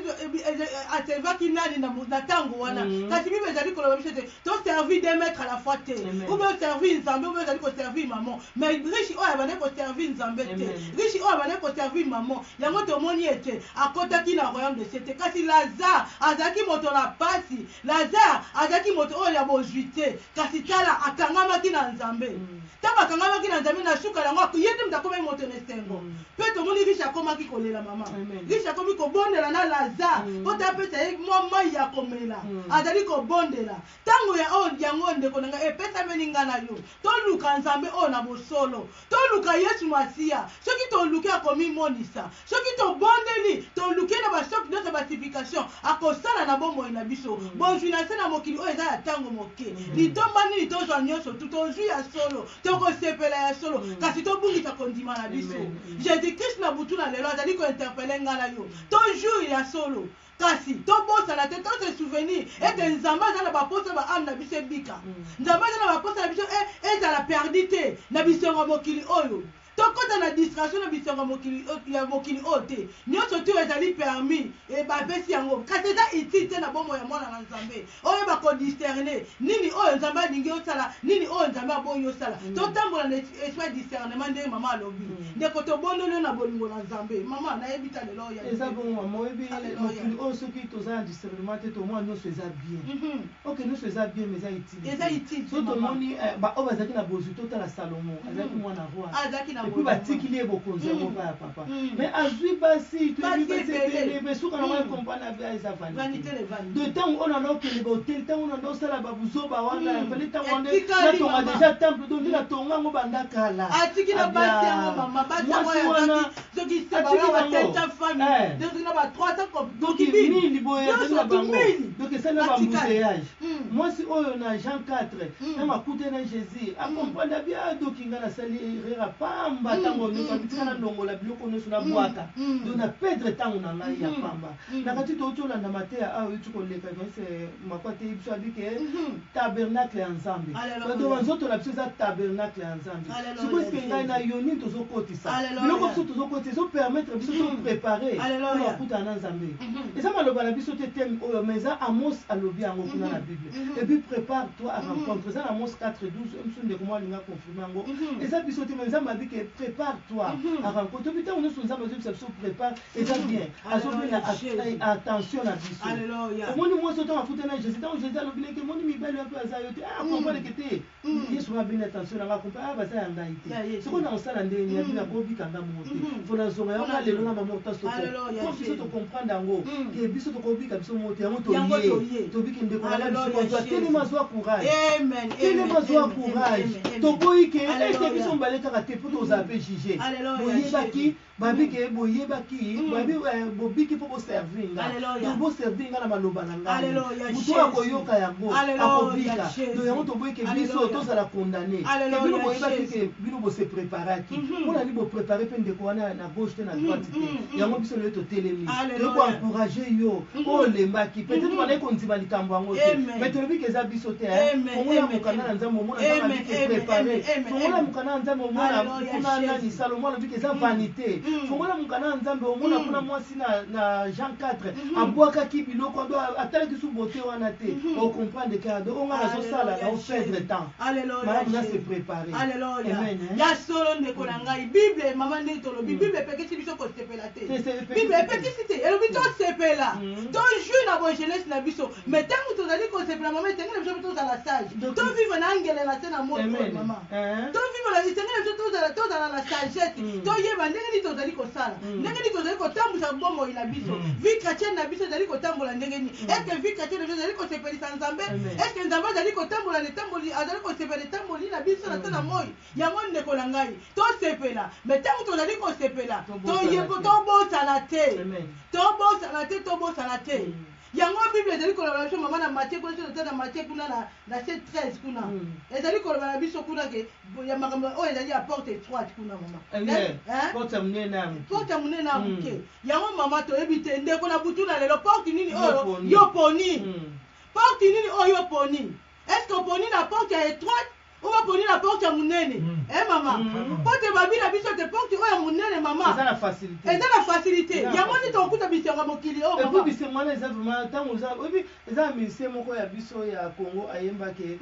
A: a servaki nani na tango wana. Kasi Bible ezali koloba biso ete to servir deux maitres à la fois te. Ou bien o servir Nzambe ou bien ozali ko servir maman. Mais riche oyo abandaki ko servir Nzambe te. Riche oyo abandaki ko servir maman. Yango tomoni ete akotaki na royaume des cieux te. Kasi Lazare azalaki moto na pasi. Lazare azalaki moto oyo ya bozwi te. Kasi tala, akangamaki na Nzambe. Ntango akangamaki na Nzambe, na suka na yango, ye nde moto akomaki moto na esengo. Mpe tomoni riche akomaki kolela, mama. Riche akomi kobondela na Lazare mpo te apesa ye mwa mai ya komela. Azali kobondela. Ntango ya oyo, yango oyo, ndeko na ngai, epesameli ngai na yo. Toluka Nzambe oyo na bosolo. Toluka Yesu Masiya. Soki toluki, Akomimonisa. Soki tobondeli, toluki Ye na ba sortes nionso ya ba supplications, Akosala na bomoi na biso. Bozwi na nse na mokili oyo eza ya tango moke. Litomba nini tozwa nionso tu? Tozwi ya solo, tokosepela ya solo, kasi tobungisa kondima na biso. Jesus Christ na butu na lelo azali ko interpeller ngai na yo. To jouir ya solo. Kasi, tobosana te, to se souvenir ete Nzambe aza na ba posa ba ame na biso ebika. Nzambe aza na ba posa na biso ezala perdu te na bisengo ya mokili oyo. Tokota na distraction na bisengo ya mokili ya mokili oyo te. Nionso tout ezali permis et bapesi yango kasi eza utile te na bomoi ya mwana na Nzambe. Oyeba ko discerner nini oyo Nzambe alingi osala, nini oyo Nzambe aboyi osala. Totambola na esprit ya discernement ndenge mama alobi. Ndeko tobondeli yo na bolingo na Nzambe. Mama nayebi te alleluia.
B: Eza bongo mama, oyebi mokili oyo soki toza na discernement te tomona nionso eza bien. Ok nionso eza bien mais eza utile
A: Eza
B: te.
A: utile te
B: Soki
A: mama.
B: tomoni eh, ba oyo bazalaki na bozwi totala Salomon azalaki mwana roi
A: Azalaki na
B: et puis
A: bozwi.
B: batikili ye bokonzi yango epai ya papa mais azwi basi toyebi
A: Basi
B: basi
A: ebele.
B: ebele mais suka nango comprendre abi eza vanité.
A: Vanité de vanité.
B: De ntango oyo nanda okende ba hotel ntango oyo nanda osala ba buzoba wana fallait ntango wana
A: Etikali,
B: natonga
A: mama.
B: dejà temple donc nde natonga yango banda kala.
A: Atiki na
B: Abia.
A: basi yango mama, basi yango
B: Mwasi
A: oyo
B: wana
A: azalaki soki se
B: atiki
A: ba ba
B: bango.
A: 700 famille,
B: Eh.
A: soki na ba 300
B: Donc
A: concubines.
B: mille boye azali
A: Nyonso
B: na
A: tu
B: bango.
A: mille.
B: Donc esali na ba
A: Batikali.
B: embouteillage. Mwasi oyo na Jean 4 tango akutani na Jesus a comprendre abi ah doki nga nasali erreur ya pamba tango nionso abi tika nalongola biloko nionso nabwaka donc na perdre tango na ngai ya pamba. Na kati towuti olanda mateya awa ewuti koleka evangeliste Mako ateyi biso abi ke tabernacle ya Nzambe. Donc ba nzoto na biso eza tabernacle ya Nzambe. Sikoyo est ce que ngai na yo nini tozokotisa? Biloko biso tozokotisa ezo permettre biso to preparer pona kokutana na Nzambe. Eza maloba na biso te thème oyo mais eza Amos alobi yango kuna na bible. Et puis prepare toi à rencontre eza na Amos 4 12 oyo mosusu ndeko moko alingi a confirmer yango. Eza biso te mais Nzambe alobi ke prepare toi à rencontre. Toyebi tango nionso Nzambe azoyebisa biso prepare eza bien azobenda attention na biso. Omoni mwasi oyo tango akutani na Jesus tango Jesus alobi na ye ke omoni mibali oyo pe aza yo te ah a comprendre ke te Yesu nga abendi attention na nga comprendre ah baza ya ngai te sikoyo na kosala ndenge nini abi nakobika nga moko te faut nazonga yango nga lelo na mama Horta Soko po biso to comprendre yango ke biso tokobika biso moko te yango toye tobiki ndeko na nga biso azwa telema azwa courage telema azwa courage toboyi ke ete biso mibale kaka te po tozala pe juge boyebaki Babi ke boyebaki, babi eh, bobiki mpo bo servir nga. Donc bo servir nga na maloba na ngai. Moto oyo akoyoka yango akobika. Donc yango toboyi ke biso tozala condamne. Ke bino boyebaki ke bino bo se preparaki. Mpo na nini bo prepare mpe ndeko wana na gauche te na droite te. Yango biso lelo totelemi. Toyei ko encourager yo oyo olembaki. Peut-être obandaki kondima likambo yango te. Mais tolobi ke eza biso te hein. Fongola mokanda na Nzambe omona Nzambe alobi ke prepare. Fongola mokanda na Nzambe omona kuna nani Salomo alobi ke eza vanite. Fongola mokanda na Nzambe omona kuna mwasi na na Jean 4 abwakaki biloko ado atalaki su beaute wana te. O comprendre ke ado oyo nga nazosala nao perdre temps. Malamu na se preparer. Amen hein.
A: Ya solo ndeko na ngai bible mama ndenge tolobi bible epekisi biso kosepela te bible epekisi te elobi tosepela to jouir na bo jeunesse na biso mais tango tozali kosepela. kosepela, mama, esengeli biso mpe tozala sage. Tovivre na angele na se na moi oyo, mama. Tovivre na, esengeli biso tozala na sagesse. Toyeba ndenge nini tozali kosala, ndenge nini tozali kotambwisa bomoi na biso. Vie chrétienne na biso ezali kotambola ndenge nini? Est ce que vie chrétienne na biso ezali kosepelisa Nzambe? Est ce que Nzambe azali kotambola na etamboli, azali kosepela na etamboli na biso na se na moi? Yango ndeko na ngai, tosepela, mais tango tozali kosepela, tobosana te, tobosana te, tobosana te. Yango Bible ezali koloba na biso, mama, na Matthieu kuna, soki na Matthieu kuna na 7:13 kuna, ezali koloba na biso kuna ke ya makambo oyo ezali ya porte étroite kuna, mama.
B: Porte ya monene na ya moke.
A: Porte ya monene na ya moke. Yango mama, toyebi te, ndeko, na butu na lelo, porte nini oyo yo poni? Porte nini oyo yo poni? Est ce que oponi na porte ya étroite ou baponi na porte ya monene? Eh mama, po te babi na biso te, porte oyo ya monene, mama,
B: eza na facilité.
A: Eza na facilité. Yango nde tokokuta bisengo ya mokili oyo, mama.
B: Et puis bisengo wana eza vraiment ntango oza, oyebi, eza na musicien moko ya biso ya Congo ayembaki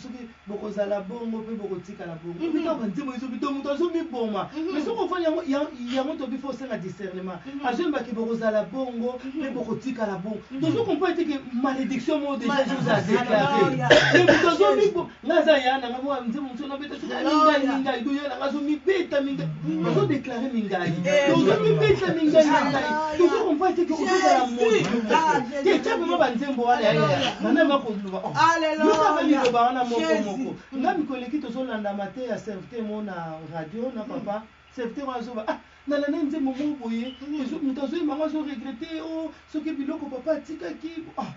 B: soki bokozala bongo mpe bokotikala bongo. Oyebi, ntango banzembo ezobi to moto azomiboma, mais soki ofandi yango yango, tobi fo osenga discernement. Azoyembaki bokozala bongo mpe bokotikala bongo, tozo comprendre te ke malédiction moko déjà ezozala déclaré. Mais moto azomiboma, nga aza ya nanga mwa nzembo mosusu nabeta soki mingai mingai do ya nanga azomibeta mingai, azodéclare mingai, ozomibeta mingai mingai, tozo comprendre te ke ozozala moto te. Tia vraiment banzembo wana ya bana bakoloba, yoka liloba wana moko moko. Nga mikolo eleki tozolandama te ya serviteur mo na radio na papa serviteur wana azoba, ah, nalanda nzembo moko boye, moto azoyemba ngo, azoregretter o soki biloko papa atikaki. Ah,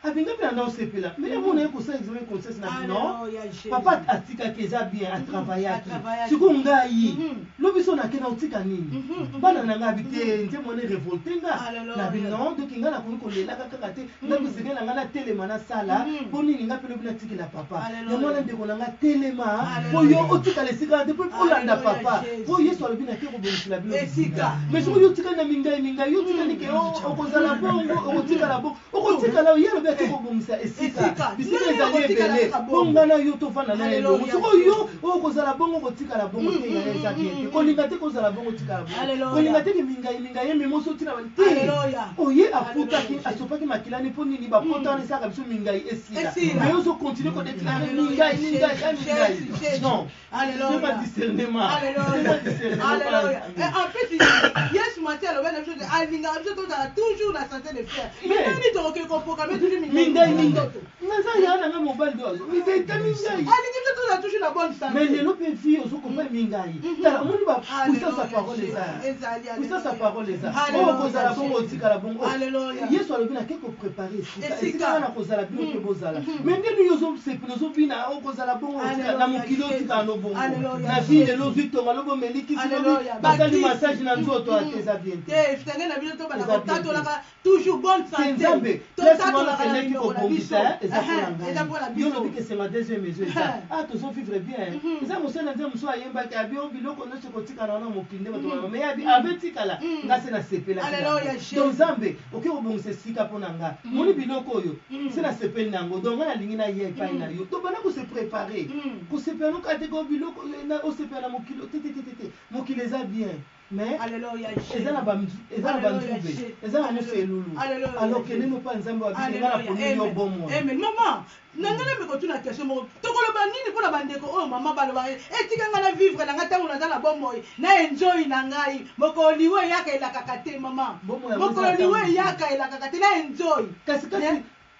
B: abinga mpe nanda osepela, mais amona ye kosala examen conscience na bino, papa atikaki eza bien, atravaillaki. Sikoyo ngai lobi so nake na otika nini bana na ngai? Abi te, nzembo wana erévolter nga na bino. Donc ngai nakoki kolelaka kaka te, ngai kosengeli na ngai natelema, nasala mpo nini ngai mpe lobi natikela papa. Yango wana, ndeko na ngai, telema mpo yo otikala esika wana te, mpo olanda papa, mpo Yesu alobi nake kobongisela bino bisika. Mais soki yo otikali na mingai mingai, yo otikali ke okozala bongo, okotikala bongo, okotikala. Ye alobi ake kobongisa esika, bisika ezali ebele mpo nga na yo tovanda na elongo. Soki yo oyo kozala bongo, kotikala bongo te, yaya, eza bien te. Kolinga te kozala bongo, otikala bongo. Kolinga te ke mingai mingai ye memosi otina te. Oye afutaki, asopaki makilani mpo nini? Bapota wana esalaka biso mingai esila, mais yo ozocontinuer kodéclarer mingai mingai ya mingai. Non, c'est pas discernement, c'est pas discernement.
A: Et en fait, Yesu Masiya alobi na biso te, alingaka biso tozala toujours na santé de fer. Mais nani tokoki koproclamer toujours
B: mingai mingai? Naza ya nanga mobali do azo mibeta mingai.
A: Alingi biso tozala toujours na bonne santé.
B: Mais lelo mpe vie ozokompa mingai. Tala, omoni ba puissance ya parole eza, puissance ya parole eza oyo kozala bongo, otikala bongo. Yesu alobi nake kopréparer esika, esika wana kozala bino mpe bozala. Mais ndeni yo ozosepela, ozobina, okozala bongo na mokili, otikala no bongo na vie. Lelo ozwi tonga, lobi omelikisi, lobi basali massage na nzoto, ate eza bien te.
A: Te, na biso tobanda kotatolaka toujours bonne santé.
B: Nzambe, place wana okendaki kobongisa eza mpona ngai. Yo lobi kesenga deuxième maison eza, ah, tozovivre bien. Eza mosali na Nzambe mosusu ayembaki abi o biloko nyonso ekotikala wana mokili nde bato, mais abi abetikala, nga se nasepelaki. Donc Nzambe, oke kobongisa esika mpo na nga, moni biloko oyo se nasepeli na yango, donc nga nalingi naya epai na yo. Donc banda kose préparer, kosepela noka te ko biloko osepela na mokili te te te te. Mokili eza bien, mais eza na banzube, eza na nyonso elulu. Alors kende no mpa Nzambe, wabike nga na poni yo bomoi.
A: Mama na ngai, nameka kotuna question moko. Tokoloba nini mpona bandeko oyo, mama, balobaka etika ngai na vivre na ngai ntango naza na bomoi, na enjoy na ngai? Mokolo liwa eyaka, elakaka te, mama. Mokolo liwa eyaka, elakaka te, na enjoy.
B: Kasi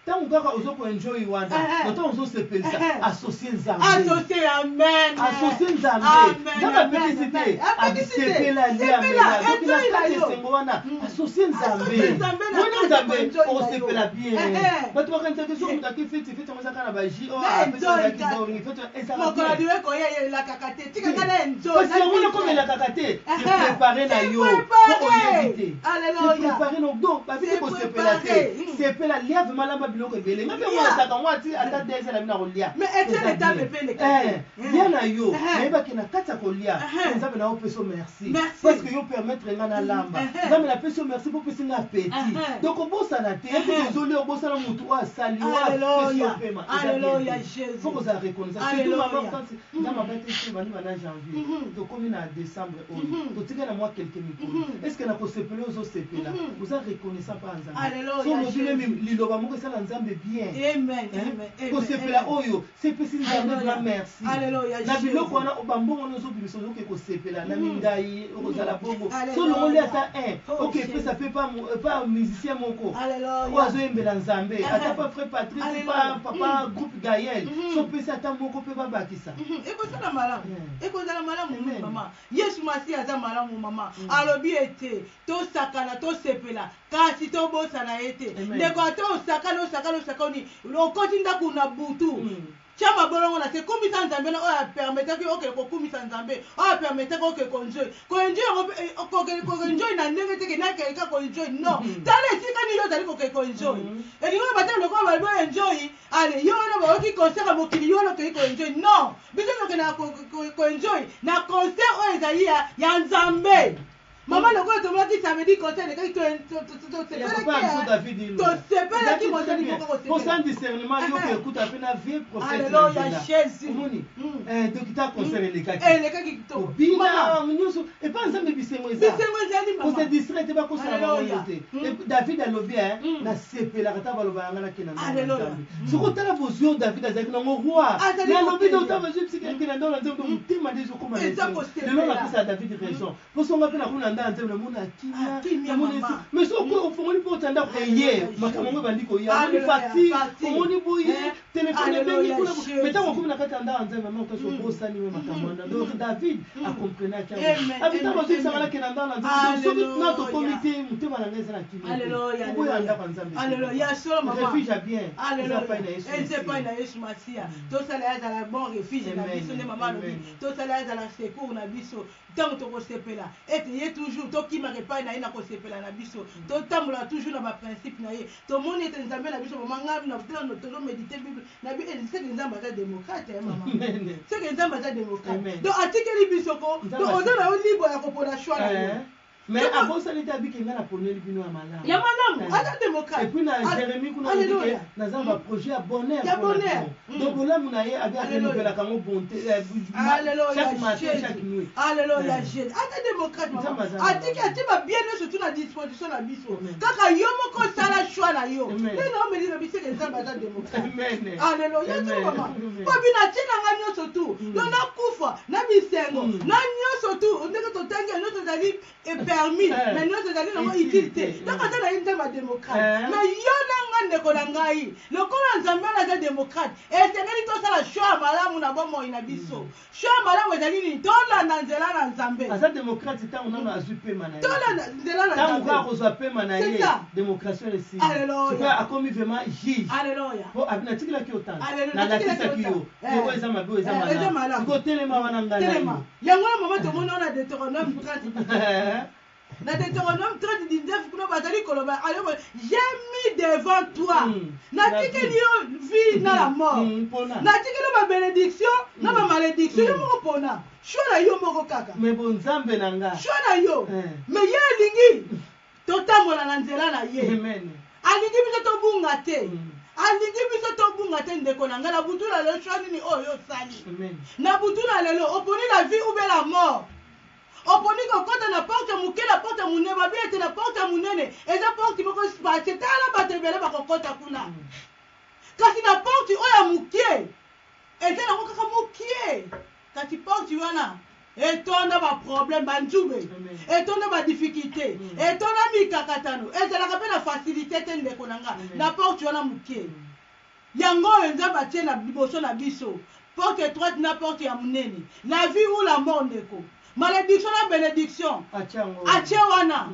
B: ntango kaka ozo koenjoy wana, ntango ozosepelisa, associe Nzambe.
A: Associe, amen.
B: Associe Nzambe. Nzambe apekisi te, abisepela, lia, mela. Donc na kati esengo wana, associe Nzambe. Moni Nzambe, okosepela bien. Bato bakanisaka soki moto ake feti, feti yango eza kaka na baji.
A: Mokolo liwa ekoya, elakaka te, tika ngai na enjoy.
B: Kasi yango nakoma elakaka te, se prépare na yo po oyebi te, se prépare no. Donc babiki kosepela te, sepela, lia vraiment, lamba biloko ebele. Nga mpe mwanasaka ngo ati ata 2 na bino kolia. Lia na yo, nayebaki na kati ya kolia, Nzambe na opesa yo merci parce que yo permettre nga nalamba. Nzambe, napesi yo merci mpo opesi nga appétit. Donc obosana te ete ozolia, obosana motu oyo asali yo, apesi yo pema. Faut kozala reconnaissant, surtout mama Hortense. Nzambe abati biso bandi banda janvier, tokomi na décembre oyo, totikali na mwa quelques mikolo. Est ce que na kosepela oyo ozosepela, oza reconnaissant mpa Nzambe? So olobi meme liloba moko esala. Nzambe bien.
A: Amen,
B: Hein?
A: amen, amen,
B: Kosepela
A: amen.
B: oyo sepesi Nzambe
A: Alléluia.
B: grand merci.
A: Alléluia,
B: Na biloko
A: Jésus.
B: wana bambongo wana ozobimisa ozoke kosepela na mingai okozala bongo.
A: Alléluia.
B: So olongoli ata un
A: Oh,
B: oke epesa
A: Jésus.
B: mpe pa musicien moko
A: Alléluia.
B: oyo azoyembela Nzambe, ata pa frère Patrice,
A: Alléluia.
B: pa papa groupe Gaël,
A: Mhm.
B: so opesi ata moko mpe babakisa.
A: Ekozala malamu. Ekozala malamu
B: Amen.
A: mama. Yesu Masiya aza malamu mama. Alobi ete tosakana, tosepela, kasi tobosana ye te.
B: Amen.
A: Ndeko, ata osakani, osakani, osakani, okoti ndako na butu, tia mabolongo na se, kumisa Nzambe na oyo apermetaki okende kokumisa Nzambe, oyo apermetaki okende koenjoy, koenjoy yango mpe, kokende koenjoy na ndenge te ke nakende kaka koenjoy, non. Tala esika nini ozali kokende koenjoy. Elingi oyo batala lokola balobi oenjoy, ale yo wana bayoki concert ya mokili, yo wana okei koenjoy. Non, biso tokendaka koenjoy na concert oyo ezali ya Nzambe. Mama, lokola tomonaki samedi concert elekaki,
B: Ya papa biso David Ilo.
A: tosepelaki.
B: Ezalaki
A: Mosali
B: très bien.
A: moko
B: Po
A: kosepela.
B: sans discernement yo koekuta mpe na vieux prophète na
A: Alléluia,
B: nzela.
A: Jésus.
B: Omoni, dokita, concert elekaki.
A: Elekaki kitoko.
B: Obina
A: Mama,
B: nyonso epa Nzambe, bisengo eza.
A: Bisengo ezali mama.
B: Kose distraire te, bakosala bango
A: Alléluia.
B: te. Et David alobi, nasepelaka ta baloba yanga nakenda ndako na
A: Alléluia.
B: Nzambe. Soki otala bozwi oyo David azalaki nango, roi,
A: Azali
B: nalobi
A: kokende.
B: te ota bazwi bisika akenda ndako na Nzambe, to motema nde ezokoma na
A: Eza
B: esengo.
A: kosepela.
B: Lelo napesa David raison, mpo songa mpe nakoma na ndako ya Nzambe, namona
A: Ah,
B: kimia,
A: kimia,
B: namona
A: mama.
B: esi. Mais soki ofongoli mpo ota ndako eye,
A: Alléluia,
B: makambo yango ebandi koya, omoni
A: Alléluia,
B: facture,
A: facture.
B: omoni boye, telefone ebengi
A: Alléluia,
B: kuna.
A: Jésus.
B: Mais ntango okomi na kati ya ndako ya Nzambe, mama, okasi obosani we makambo wana. Donc David akomprenaki yango.
A: Amen,
B: Abi ntango
A: amen,
B: azoyebisanga
A: amen.
B: nakenda ndako na Nzambe, soki
A: Alléluia.
B: na tokomi te, motema na ngai eza na kimia te.
A: Alléluia,
B: Oboya
A: alléluia.
B: ndako ya Nzambe te.
A: Alléluia. Ya solo, mama.
B: Refuge ya bien eza
A: Alléluia.
B: epai na Yesu
A: Eza
B: Masiya.
A: epai na Yesu Masiya. Tosala ye azala bon refuge na
B: Amen.
A: biso nde mama alobi.
B: Amen.
A: Tosala ye azala secours na biso ntango tokosepela, ete ye toujours tokimaka epai na ye na kosepela na biso, totambola toujours na baprincipe na ye. Tomoni ete Nzambe na biso, mama, ngai na ntango tozomédite Bible na bi, seke Nzambe aza démocrate, eh, mama.
B: Amen.
A: Seke Nzambe aza démocrate.
B: Amen.
A: Donc atikeli biso ko
B: Nzambe
A: donc oza na yo libre ya kopona choix na yo.
B: Mais abosani te, abiki ngai naponeli bino ya malamu.
A: Ya malamu. Aza démocrate.
B: Et puis na Jérémie kuna alobi
A: Alléluia.
B: ke naza na baprojet ya bonheur
A: Ya
B: mpona
A: bonheur.
B: bino. Donc bolamu na ye abi
A: Alléluia.
B: arenouvelaka yango bonté
A: Alléluia,
B: chaque matin,
A: Jésus.
B: chaque nuit.
A: Alléluia, Jésus. Ata démocrate,
B: Nzambe
A: mama.
B: aza
A: Atiki
B: malamu.
A: ati babien nyonso tu na disposition na biso.
B: Amen.
A: Kaka yo moko osala choix na yo.
B: Amen.
A: Nde na omeli na biso eke Nzambe aza démocrate.
B: Amen.
A: Alléluia,
B: Amen.
A: tu mama.
B: Amen.
A: Po bino atie na nga nyonso tu. Donc nakufa na bisengo na nyonso tu, ndenge totangi ya nyonso ezali permis, mais nyonso ezali nango
B: Utile
A: utile te.
B: te.
A: Donc aza na ye Nzambe ya démocrate. Mais yo na nga, ndeko na ngai, lokola Nzambe wana aza démocrate, esengeli tosala choix ya malamu na bomoi na biso. Choix ya malamu ezali nini? Tolanda nzela na Nzambe.
B: Aza démocrate ntango nano azwi pema na ye.
A: Tolanda nzela na
B: Ntango kaka
A: Nzambe.
B: kozwa pema na
A: C'est
B: ye,
A: ça.
B: démocratie wana esili.
A: Alléluia.
B: Sikoyo akomi vraiment juge.
A: Alléluia.
B: Po abi natikelaki yo tante,
A: Alléluia,
B: nalakisaki
A: natikelaki
B: yo
A: yo
B: te oyo eza mabe, oyo eza
A: Eh, eza
B: malamu.
A: malamu.
B: Sikoyo telema wana, ngai na
A: Telema.
B: yo.
A: Yango wana, mama, tomoni wana Deutéronome 30, na Deutéronome 30 19 kuna bazali koloba aloko: j'ai mis devant toi, natikeli yo vie na la mort.
B: Mpona
A: Natikeli yo babénédiction na bamalédiction. Yo moko mpona choix na yo moko kaka.
B: Mais bo Nzambe na nga.
A: Choix na yo. Mais ye alingi totambola na nzela na ye.
B: Amen.
A: Alingi biso tobunga te. Alingi biso tobunga te. Ndeko na ngai, na butu na lelo, choix nini oyo osali?
B: Amen.
A: Na butu na lelo, oponi la vie ou bien la mort? Oponi kokɔta na porte moke, na porte monene? Babi ete na porte ya monene eza porte moko space, tala bato ebele bakokɔta kuna, kasi na porte oyo ya moke eza nango kaka mokie, kasi porte wana etonda baproblème, banzube,
B: Amen.
A: etonda badifficulté, etonda mikakatano, ezalaka mpe na facilité te, ndeko na nga.
B: Amen.
A: Na porte wana moke, yango oyo Nzambe atie na liboso na biso, porte étroite na porte ya monene, la vie ou la mort, ndeko, malédiction na bénédiction.
B: Atia yango.
A: Atie wana.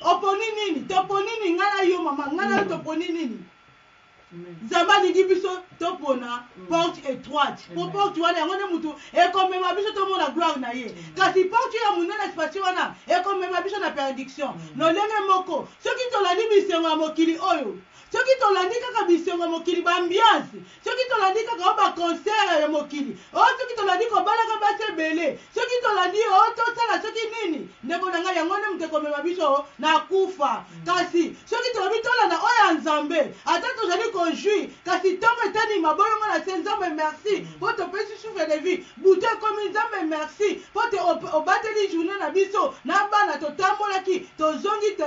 A: Oponi nini? Toponi nini, ngai na yo, mama, ngai na yo, toponi nini?
B: Amen.
A: Nzambe alingi biso topona porte étroite, po
B: Amen.
A: porte wana yango nde mutu ekomema biso tomona gloire na ye, kasi porte ya monene, espace wana, ekomema biso na perdition. Lolenge moko, soki tolandi bisengo ya mokili oyo, soki tolandi kaka bisengo ya mokili, baambiance, soki tolandi kaka oyo baconcert ya mokili oyo, soki tolandi kobalaka basi ebele, soki tolandi oyo tosala soki nini, ndeko na ngai, yango nde moto ekomema biso na kufa. Kasi soki tolobi tolanda oyo ya Nzambe, ata tozali kojouir, kasi ntongo etani mabolongo na se, Nzambe merci mpo topesi souffle de vie. Butu ekomi, Nzambe merci mpo te obateli journee na biso na bana, totambolaki tozongi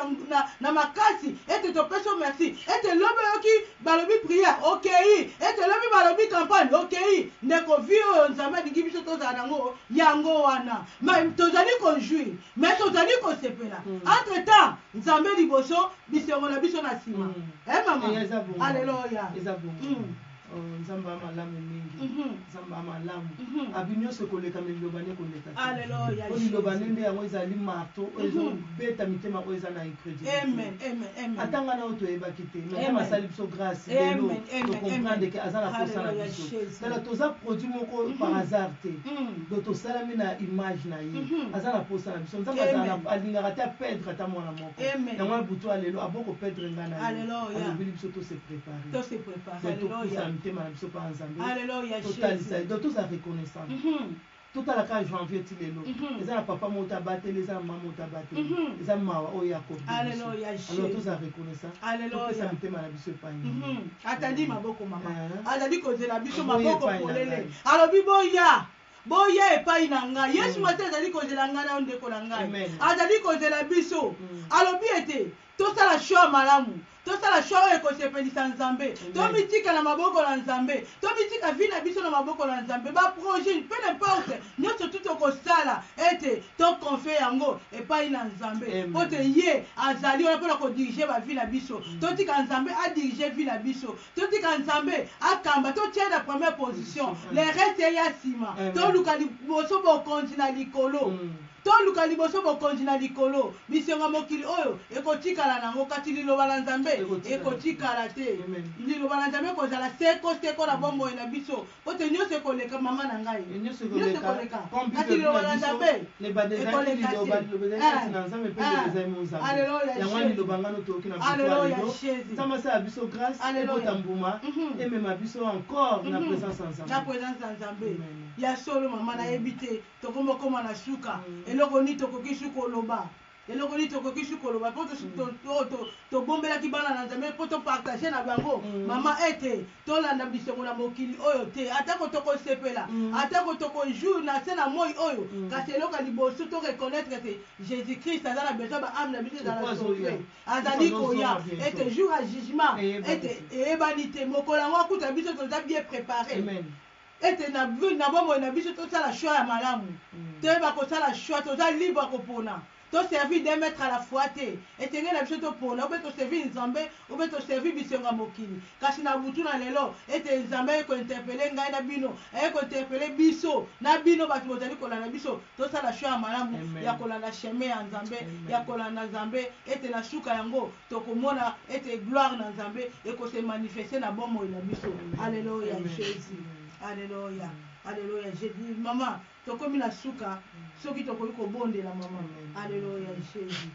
A: na makasi, ete topesi yo merci. Ete lobi oyoki balobi prière, okei. Ete lobi balobi campagne, okei. Ndeko, vie oyo Nzambe alingi biso tozala nango yango wana. Mais tozali kojouir, mais tozali kosepela. Entre temps Nzambe liboso, bisengo na biso na nsima. Eh mama,
B: Eza bongo.
A: Alleluia.
B: Eza bongo. Oh, Nzambe ya malamu mingi. Nzambe ya malamu. Abi nyonso ekoleka, me liloba nde ekoleka te.
A: Alleluia.
B: Po liloba nde nde yango ezali marteau oyo ezobeta mitema oyo eza na incrédulité.
A: Amen, amen, amen.
B: Ata ngai na oyo toyebaki te, mais
A: Amen.
B: Nzambe asali biso grâce lelo
A: Amen, amen,
B: tocomprendre
A: amen.
B: ke aza na posa na
A: Alleluia,
B: biso.
A: Jésus.
B: Tala, toza produit moko par hasard te. Donc tosalami na image na ye. Aza na posa na biso. Nzambe azala alingaka te aperdre ata mwana moko.
A: Amen.
B: Yango wana butu ya lelo aboko perdre ngai na ye.
A: Alleluia.
B: Alobeli biso to se préparer.
A: To se préparer.
B: Donc topusa
A: Alleluia.
B: mitema na biso mpa Nzambe.
A: Alleluia,
B: Totalisa ye.
A: Jésus.
B: Donc toza reconnaissant. Totala kaka janvier ti lelo. Eza na papa moko te abateli, eza na mama moko te abateli. Eza mawa oyo accordé biso.
A: Alleluia,
B: Alors
A: Jésus.
B: toza reconnaissant.
A: Alleluia.
B: Topesa mitema na biso epai na ye.
A: Atandi maboko, mama.
B: Eh.
A: Azali kozela biso
B: Boya
A: maboko
B: epai na
A: polele.
B: ngai.
A: Alobi boya, boya epai na ngai. Yesu Masiya azali kozela ngai na yo, ndeko na ngai.
B: Amen.
A: Azali kozela biso. Alobi ete tosala choix malamu, tosala choix oyo ekosepelisa Nzambe. Tomitika na maboko na Nzambe, tomitika vie na biso na maboko na Nzambe. Baprojet, peu n'importe, nyonso tu tokosala, ete toconfier yango epai na Nzambe.
B: Amen.
A: Po te ye azali wana mpona kodiriger bavie na biso. Totika Nzambe adiriger vie na biso, totika Nzambe akamba, totia na première position, le reste eya nsima.
B: Amen.
A: Toluka liboso bokonzi na likolo. Toluka liboso bokonzi na likolo. Bisengo ya mokili oyo ekotikala nango, kasi liloba na Nzambe
B: Ekotikala.
A: ekotikala te.
B: Amen.
A: Liloba na Nzambe ekozala seko seko na bomoi na biso, po te nyonso ekoleka, mama na ngai.
B: Nyonso
A: Nyonso
B: ekoleka.
A: ekoleka,
B: Comme
A: kasi
B: Bible
A: liloba
B: na
A: na
B: biso,
A: Nzambe
B: lebanda ezalaki
A: ekoleka
B: liloba,
A: te.
B: liloba ezali kati na Nzambe mpe liloba ezali mo Nzambe.
A: Alleluia,
B: Yango wana
A: Jésus.
B: liloba ngano toyoki na butu ya
A: Alleluia,
B: lelo.
A: Jésus.
B: Nzambe asala biso grâce,
A: Alleluia.
B: ebota mbuma, emema biso encore na présence ya
A: na
B: Nzambe.
A: présence ya Nzambe.
B: Amen.
A: Ya solo, mama, nayebi te tokomokoma na suka. Eloko nini tokoki su koloba? Eloko nini tokoki su koloba mpo tobombelaki bana na Nzambe mpo topartager na bango? Mama, ete tolanda bisengo na mokili oyo te. Atako tokosepela, atako tokojouir na se na moi oyo, kasi eloko ya liboso, toreconnaître te Jésus Christ aza na besoin baâme na biso ezala
B: Pourquoi
A: sauve.
B: azoya?
A: Azali
B: Pourquoi
A: koya.
B: azozonga bientôt?
A: Ete jour ya jugement
B: Eyebani
A: ete
B: te.
A: eyebani te. Mokolo yango akuta biso toza bien préparé.
B: Amen.
A: Ete na bomoi na biso tosala choix ya malamu. Toyeba kosala choix, toza libre ya kopona. Toservir deux maîtres à la fois te. Esengeli na biso topona, obe toservir Nzambe, obe toservir bisengo ya mokili. Kasi na butu na lelo, ete Nzambe aye kointerpeller ngai na bino, aye kointerpeller biso na bino, bato bozali kolanda biso, tosala choix ya malamu
B: Amen.
A: ya kolanda chemin ya Nzambe,
B: Amen.
A: ya kolanda Nzambe, ete na suka yango tokomona ete gloire na Nzambe ekose manifester na bomoi na biso. Alleluia.
B: Amen.
A: Jésus, alleluia, alleluia, Jésus. Mama, tokomi na suka. Soki tokoki kobondela, mama.
B: Amen.
A: Alleluia, Jésus.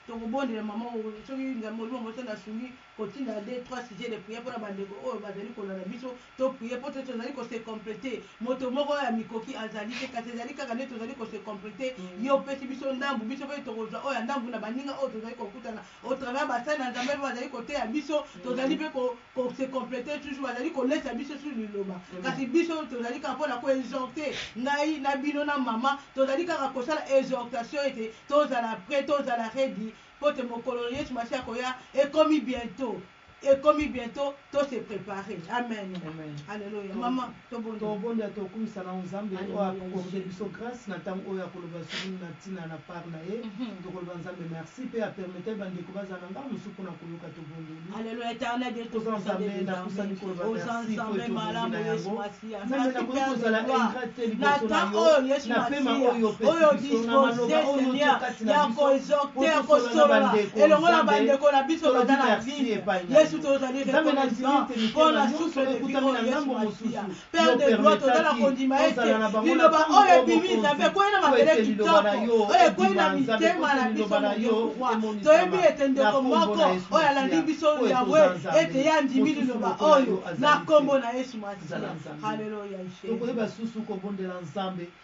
A: Tokobondela, mama. Soki Nzambe Molimo Mosantu asungi kotinda deux, trois sujets de prière mpona bandeko oyo bazali kolanda biso, toprier mpo te tozali kose compléter. Moto moko oyo ya mikoki azali te, kasi ezali kaka nde tozali kose compléter. Ye opesi biso ndambu, biso mpe tokozwa oyo ya ndambu na baninga oyo tozali kokutana au travers basali na Nzambe mpe bazali koteya biso. Tozali mpe kose compléter toujours, bazali kolesa biso sur liloba. Kasi biso tozali kaka mpona koexhorter. Ngai na bino na mama tozali kaka kosala exhortation ete tozala prêt, tozala ready, mpo te mokolo Yesu Masiya koya ekomi bientôt, ekomi bientôt. To se préparer. Amen.
B: Amen.
A: Alléluia. Mama, tobondela.
B: Tobondela, tokumisa na Nzambe oyo
A: Alléluia.
B: accordé biso grâce na ntango oyo akoloba soki na ntina na part na ye. Tokoloba Nzambe merci mpe apermettre bandeko bazala na ngambo mosusu mpona koyoka. Tobondeli.
A: Alléluia, éternel Dieu.
B: Toza Nzambe, napusani koloba
A: oza
B: merci po
A: Nzambe
B: ete
A: malamu,
B: obongi na
A: Yesu
B: yango.
A: Masiya.
B: Nzambe, nakoki kozala ingrat te
A: na
B: liboso na
A: temps
B: yo,
A: oyo, Yesu
B: na pema
A: Masiya,
B: oyo opesi
A: oyo
B: biso, na maloba
A: dispose,
B: oyo
A: Seigneur,
B: otie kati na
A: ya
B: biso,
A: koexhorter, ya
B: po tosolola na
A: kosolola
B: bandeko.
A: elongo na
B: Nzambe,
A: bandeko na biso
B: tolobi
A: baza na
B: merci
A: Bible.
B: epai na
A: Yesu,
B: yo.
A: tozali
B: Nzambe, nandimi
A: reconnaissant
B: ete
A: mpo
B: mitema
A: na
B: nyonso
A: souffle de vie
B: ekutami
A: oyo
B: na
A: Yesu
B: ngambo
A: Masiya.
B: mosusu,
A: Père
B: yo
A: de gloire, toza na
B: permetaki
A: kondima ete
B: tozala na bango na
A: liloba
B: ntango
A: oyo
B: oyo
A: ebimi,
B: bokonzi,
A: Nzambe, ekwei na
B: po
A: mabele
B: ete liloba na
A: kitoko
B: yo
A: oyo ekwei na
B: ebima, Nzambe, po
A: mitema
B: ete
A: na biso
B: liloba na yo
A: moke.
B: emonisama
A: Toyebi ete
B: na
A: ndeko
B: nkombo
A: moko
B: na Yesu
A: oyo alandi
B: Masiya,
A: biso,
B: oyo
A: Yawe,
B: toza Nzambe,
A: ete ye andimi
B: mosusu
A: liloba
B: lokola
A: oyo
B: yo
A: na
B: azali
A: nkombo
B: te.
A: na Yesu Masiya.
B: Zala Nzambe.
A: Alleluya.
B: Tokoyeba susu kobondela Nzambe.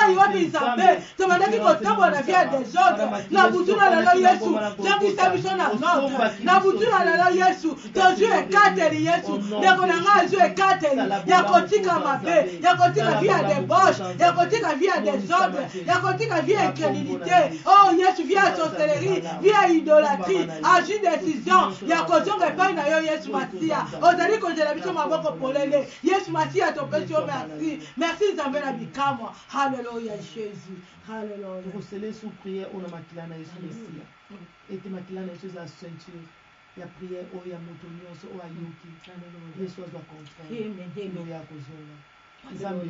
A: Epai wapi Nzambe? Tobandaki ko Kotambola na vie ya desordre na butu na lelo, Yesu, zongisa biso na ordre na butu na lelo, Yesu. Tozwi ekateli, Yesu. Ndeko na ngai azwi ekateli ya kotika mabe, ya kotika vie ya débauche, ya kotika vie ya desordre, ya kotika vie ya incrédulité, oh Yesu, vie ya sorcellerie, vie ya idolâtrie. Azwi décision ya kozonga epai na yo, Yesu Masiya. Ozali kozela biso maboko polele, Yesu Masiya. Topesi yo merci, merci, Nzambe na bikamwa. Halleluya, Jésus, halleluya.
B: Tokosele sous prière oyo na makila na Yesu Mesiya, ete makila na Yesu eza ceinture ya prière oyo ya moto nyonso oyo ayoki. Yesu azwa contrôle oyo akozonga. Nzambe,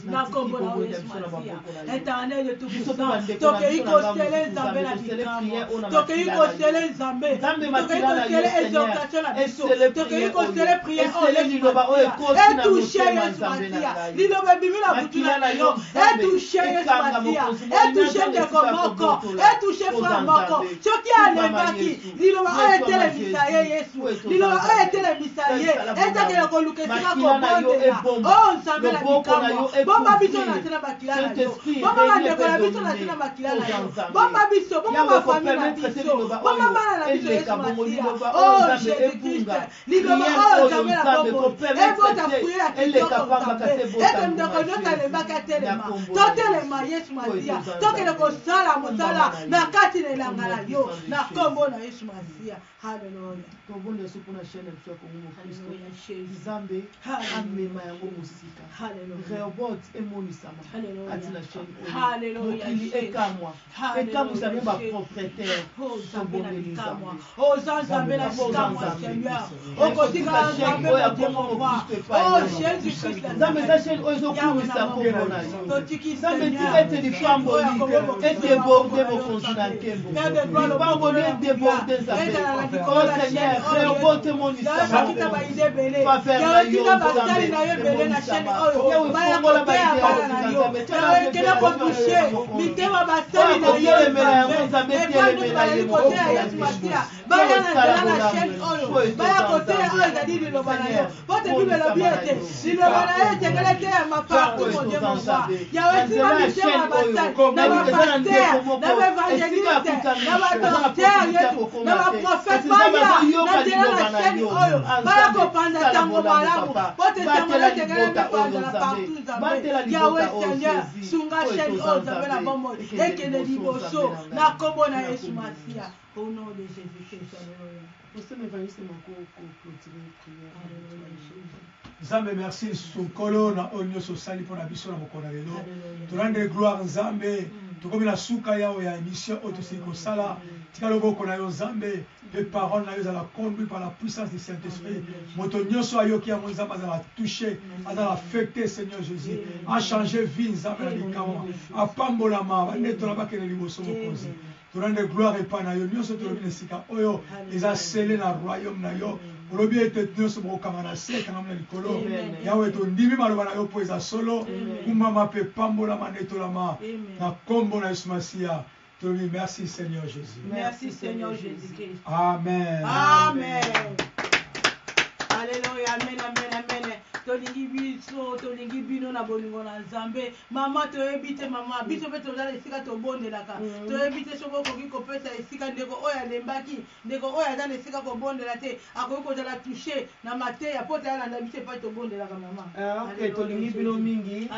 A: na nkombo na Yesu Masiya, Éternel de tout-puissant, tokei kosele Nzambe na bikamwa, tokei kosele Nzambe, tokei kosele exhortation na biso, tokei kosele prière oyo.
B: Liloba oyo
A: etouche, Yesu Masiya, liloba ebimi na butu na yo, etouche, Yesu Masiya, etouche ndeko moko, etouche frère moko. Soki alembaki, liloba oyo etelemisa ye, Yesu. Liloba oyo etelemisa ye, etakela koluka esika kobondela. O Nzambe na bikamwa, bomba biso na nse na makila na yo, bomba bandeko na biso na nse na makila na yo, bomba biso, bomba bafamille na biso, bomba bana na biso, Yesu Masiya. O Jésus Christ, liloba oyo, Nzambe na bomoi, ebota fruit ya kitoko, Nzambe, ete ndeko nyonso alembaki atelema. Totelema, Yesu Masiya, tokende kosala mosala na kati na elanga na yo, na nkombo na Yesu Masiya. Halleluya.
B: Tobonda so mpona chaîne na biso ya Kongo Mokristo. Nzambe amema yango mosika, Rehoboth emonisama kati na chaîne oyo, mokili ekamwa, ekamwisa me bapropriétaire. Tobondeli Nzambe.
A: Oza Nzambe na bikamwa, Seigneur. Okotika Nzambe
B: oyo ya Kongo Mokristo epai. Nzambe, eza chaîne oyo ezokumisa kombo na yo. Nzambe, tika ete lipamboli edéborde, mokonzi na nkembo, lipamboli edéborde. Nzambe, oh Seigneur, Rehoboth emonisama, faveur na yo,
A: Nzambe, emonisama. Yawe, fongola
B: baidée.
A: Ekende kotouche mitema basali na yo.
B: Otelemela yango, Nzambe, telemela ye.
A: Koteya, Yesu Masiya, baya na nzela na chaîne oyo, baya koteya oyo ezali liloba na yo, po te Bible elobi ete liloba na yo etengeli eteyama partout. Mon Dieu, mon roi, Yawe, nsima mitema basali na bapasteur, na baévangéliste, na badocteur, Yesu, na baprophète, baya na nzela na chaîne oyo, baya kopanza ntango malamu, po te ntango na etengeli mipanzana partout. Nzambe, Yawe, Seigneur, sunga chaîne oyo, Nzambe na bomoi, ekende liboso na nkombo na Yesu Masiya, au nom de Jésus Christ. Alléluia.
B: Pasteur Évangéliste Mako, clôturer prière.
A: Alléluia, Jésus.
C: Nzambe, merci lisusu, Nkolo, na oyo nyonso osali mpo na biso na mokolo na lelo. Torendre gloire, Nzambe. Tokomi na suka yawo ya émission oyo tosili kosala. Tika loboko na yo, Nzambe, mpe parole na yo ezala conduit par la puissance du Saint-Esprit. Moto nyonso ayoki yango, Nzambe, azala touché, azala affecté. Seigneur Jésus, achange vie. Nzambe na bikamwa, apambolama, bandetola bakende liboso. Mokonzi, torendre gloire epai na yo. Nyonso tolobi na esika oyo eza scellé na royaume na yo. Olobi ete nyonso bokokanga na se ekangami na likolo. Yawe, tondimi maloba na yo mpo eza solo. Kumama mpe pambolama, netolama na nkombo na Yesu Masiya. Tolobi merci, Seigneur Jésus.
A: Merci, Seigneur Jésus-Christ.
C: Amen.
A: Amen. Alleluya, amen, amen, amen. Tolingi biso, tolingi bino na bolingo na Nzambe. Mama, toyebi te, mama, biso mpe toza na esika tobondelaka. Toyebi te soki okoki kopesa esika ndeko oyo alembaki, ndeko oyo aza na esika kobondela te, akoki kozala touché na mateya mpo te alanda biso epai tobondelaka, mama.
B: Ah, ok, tolingi bino mingi.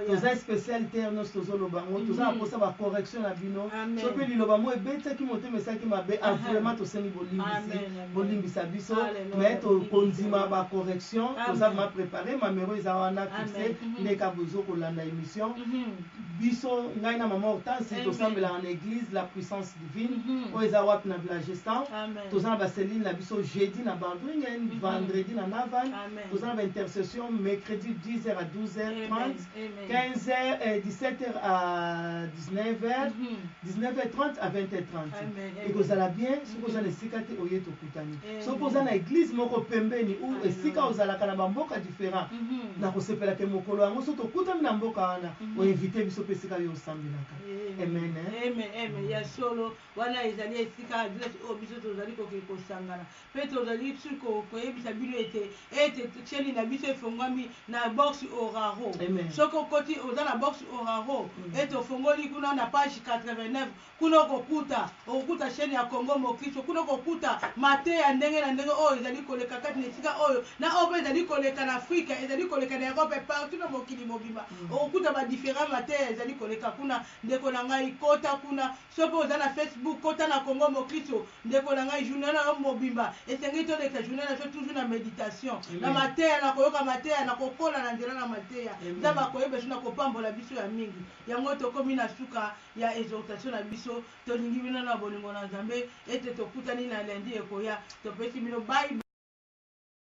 B: Toza spécial te, nyonso tozoloba yango, toza na mposa bacorrection na bino. Soki liloba mo ebetaki motema, esalaki mabe, ah, vraiment tosengi bolimbisi, bolimbisa biso. Mais tokondima bacorrection, toza vraiment préparé. Numéro eza wana fixe ndeka bozo kolanda émission. Biso, ngai na mama Hortense, tosambelaka na église La Puissance Divine oyo eza wapi? Na Village Stan. Toza na bacellule na biso jeudi na Bandringen, vendredi na Naval. Toza na baintercession mercredi 10h à 12h30, 15h, 17h à 19h, 19h30 à 20h30. Ekozala bien soki oza na esika te, oye, tokutani. Soki oza na église moko pembeni ou esika ozalaka na bamboka différent, na kosepelaka mokolo yango so tokutami na mboka wana, oinvite biso mpe esika yo osambelaka. Amen.
A: Amen, amen. Ya solo wana ezali esika adresse oyo biso tozali kokende kosangana mpe tozali su koyebisa bino ete ete chaîne na biso efongwami na box oraro. Soki okoti oza na box oraro ete ofongoli kuna na page 89, kuna okokuta okokuta chaîne ya Congo Mokristo, kuna okokuta mateya ndenge na ndenge oyo ezali koleka kati na esika oyo na oyo mpe ezali koleka na Afrika, ezali koleka na Europe, partout na mokili mobimba. Okokuta ba différents mateya ezali koleka kuna. Ndeko na ngai, kota kuna. Soki oza na Facebook, kota na Congo Mokristo. Ndeko na ngai, journée na yo mobimba esengeli tolekisa journée na biso toujours na méditation, na mateya, na koyoka mateya, na kokola na nzela na mateya. Nzambe akoyeba biso na kopambola biso ya mingi. Yango tokomi na suka ya exhortation na biso. Tolingi bino na bolingo na Nzambe ete tokutani na lundi ekoya. Topesi bino bye.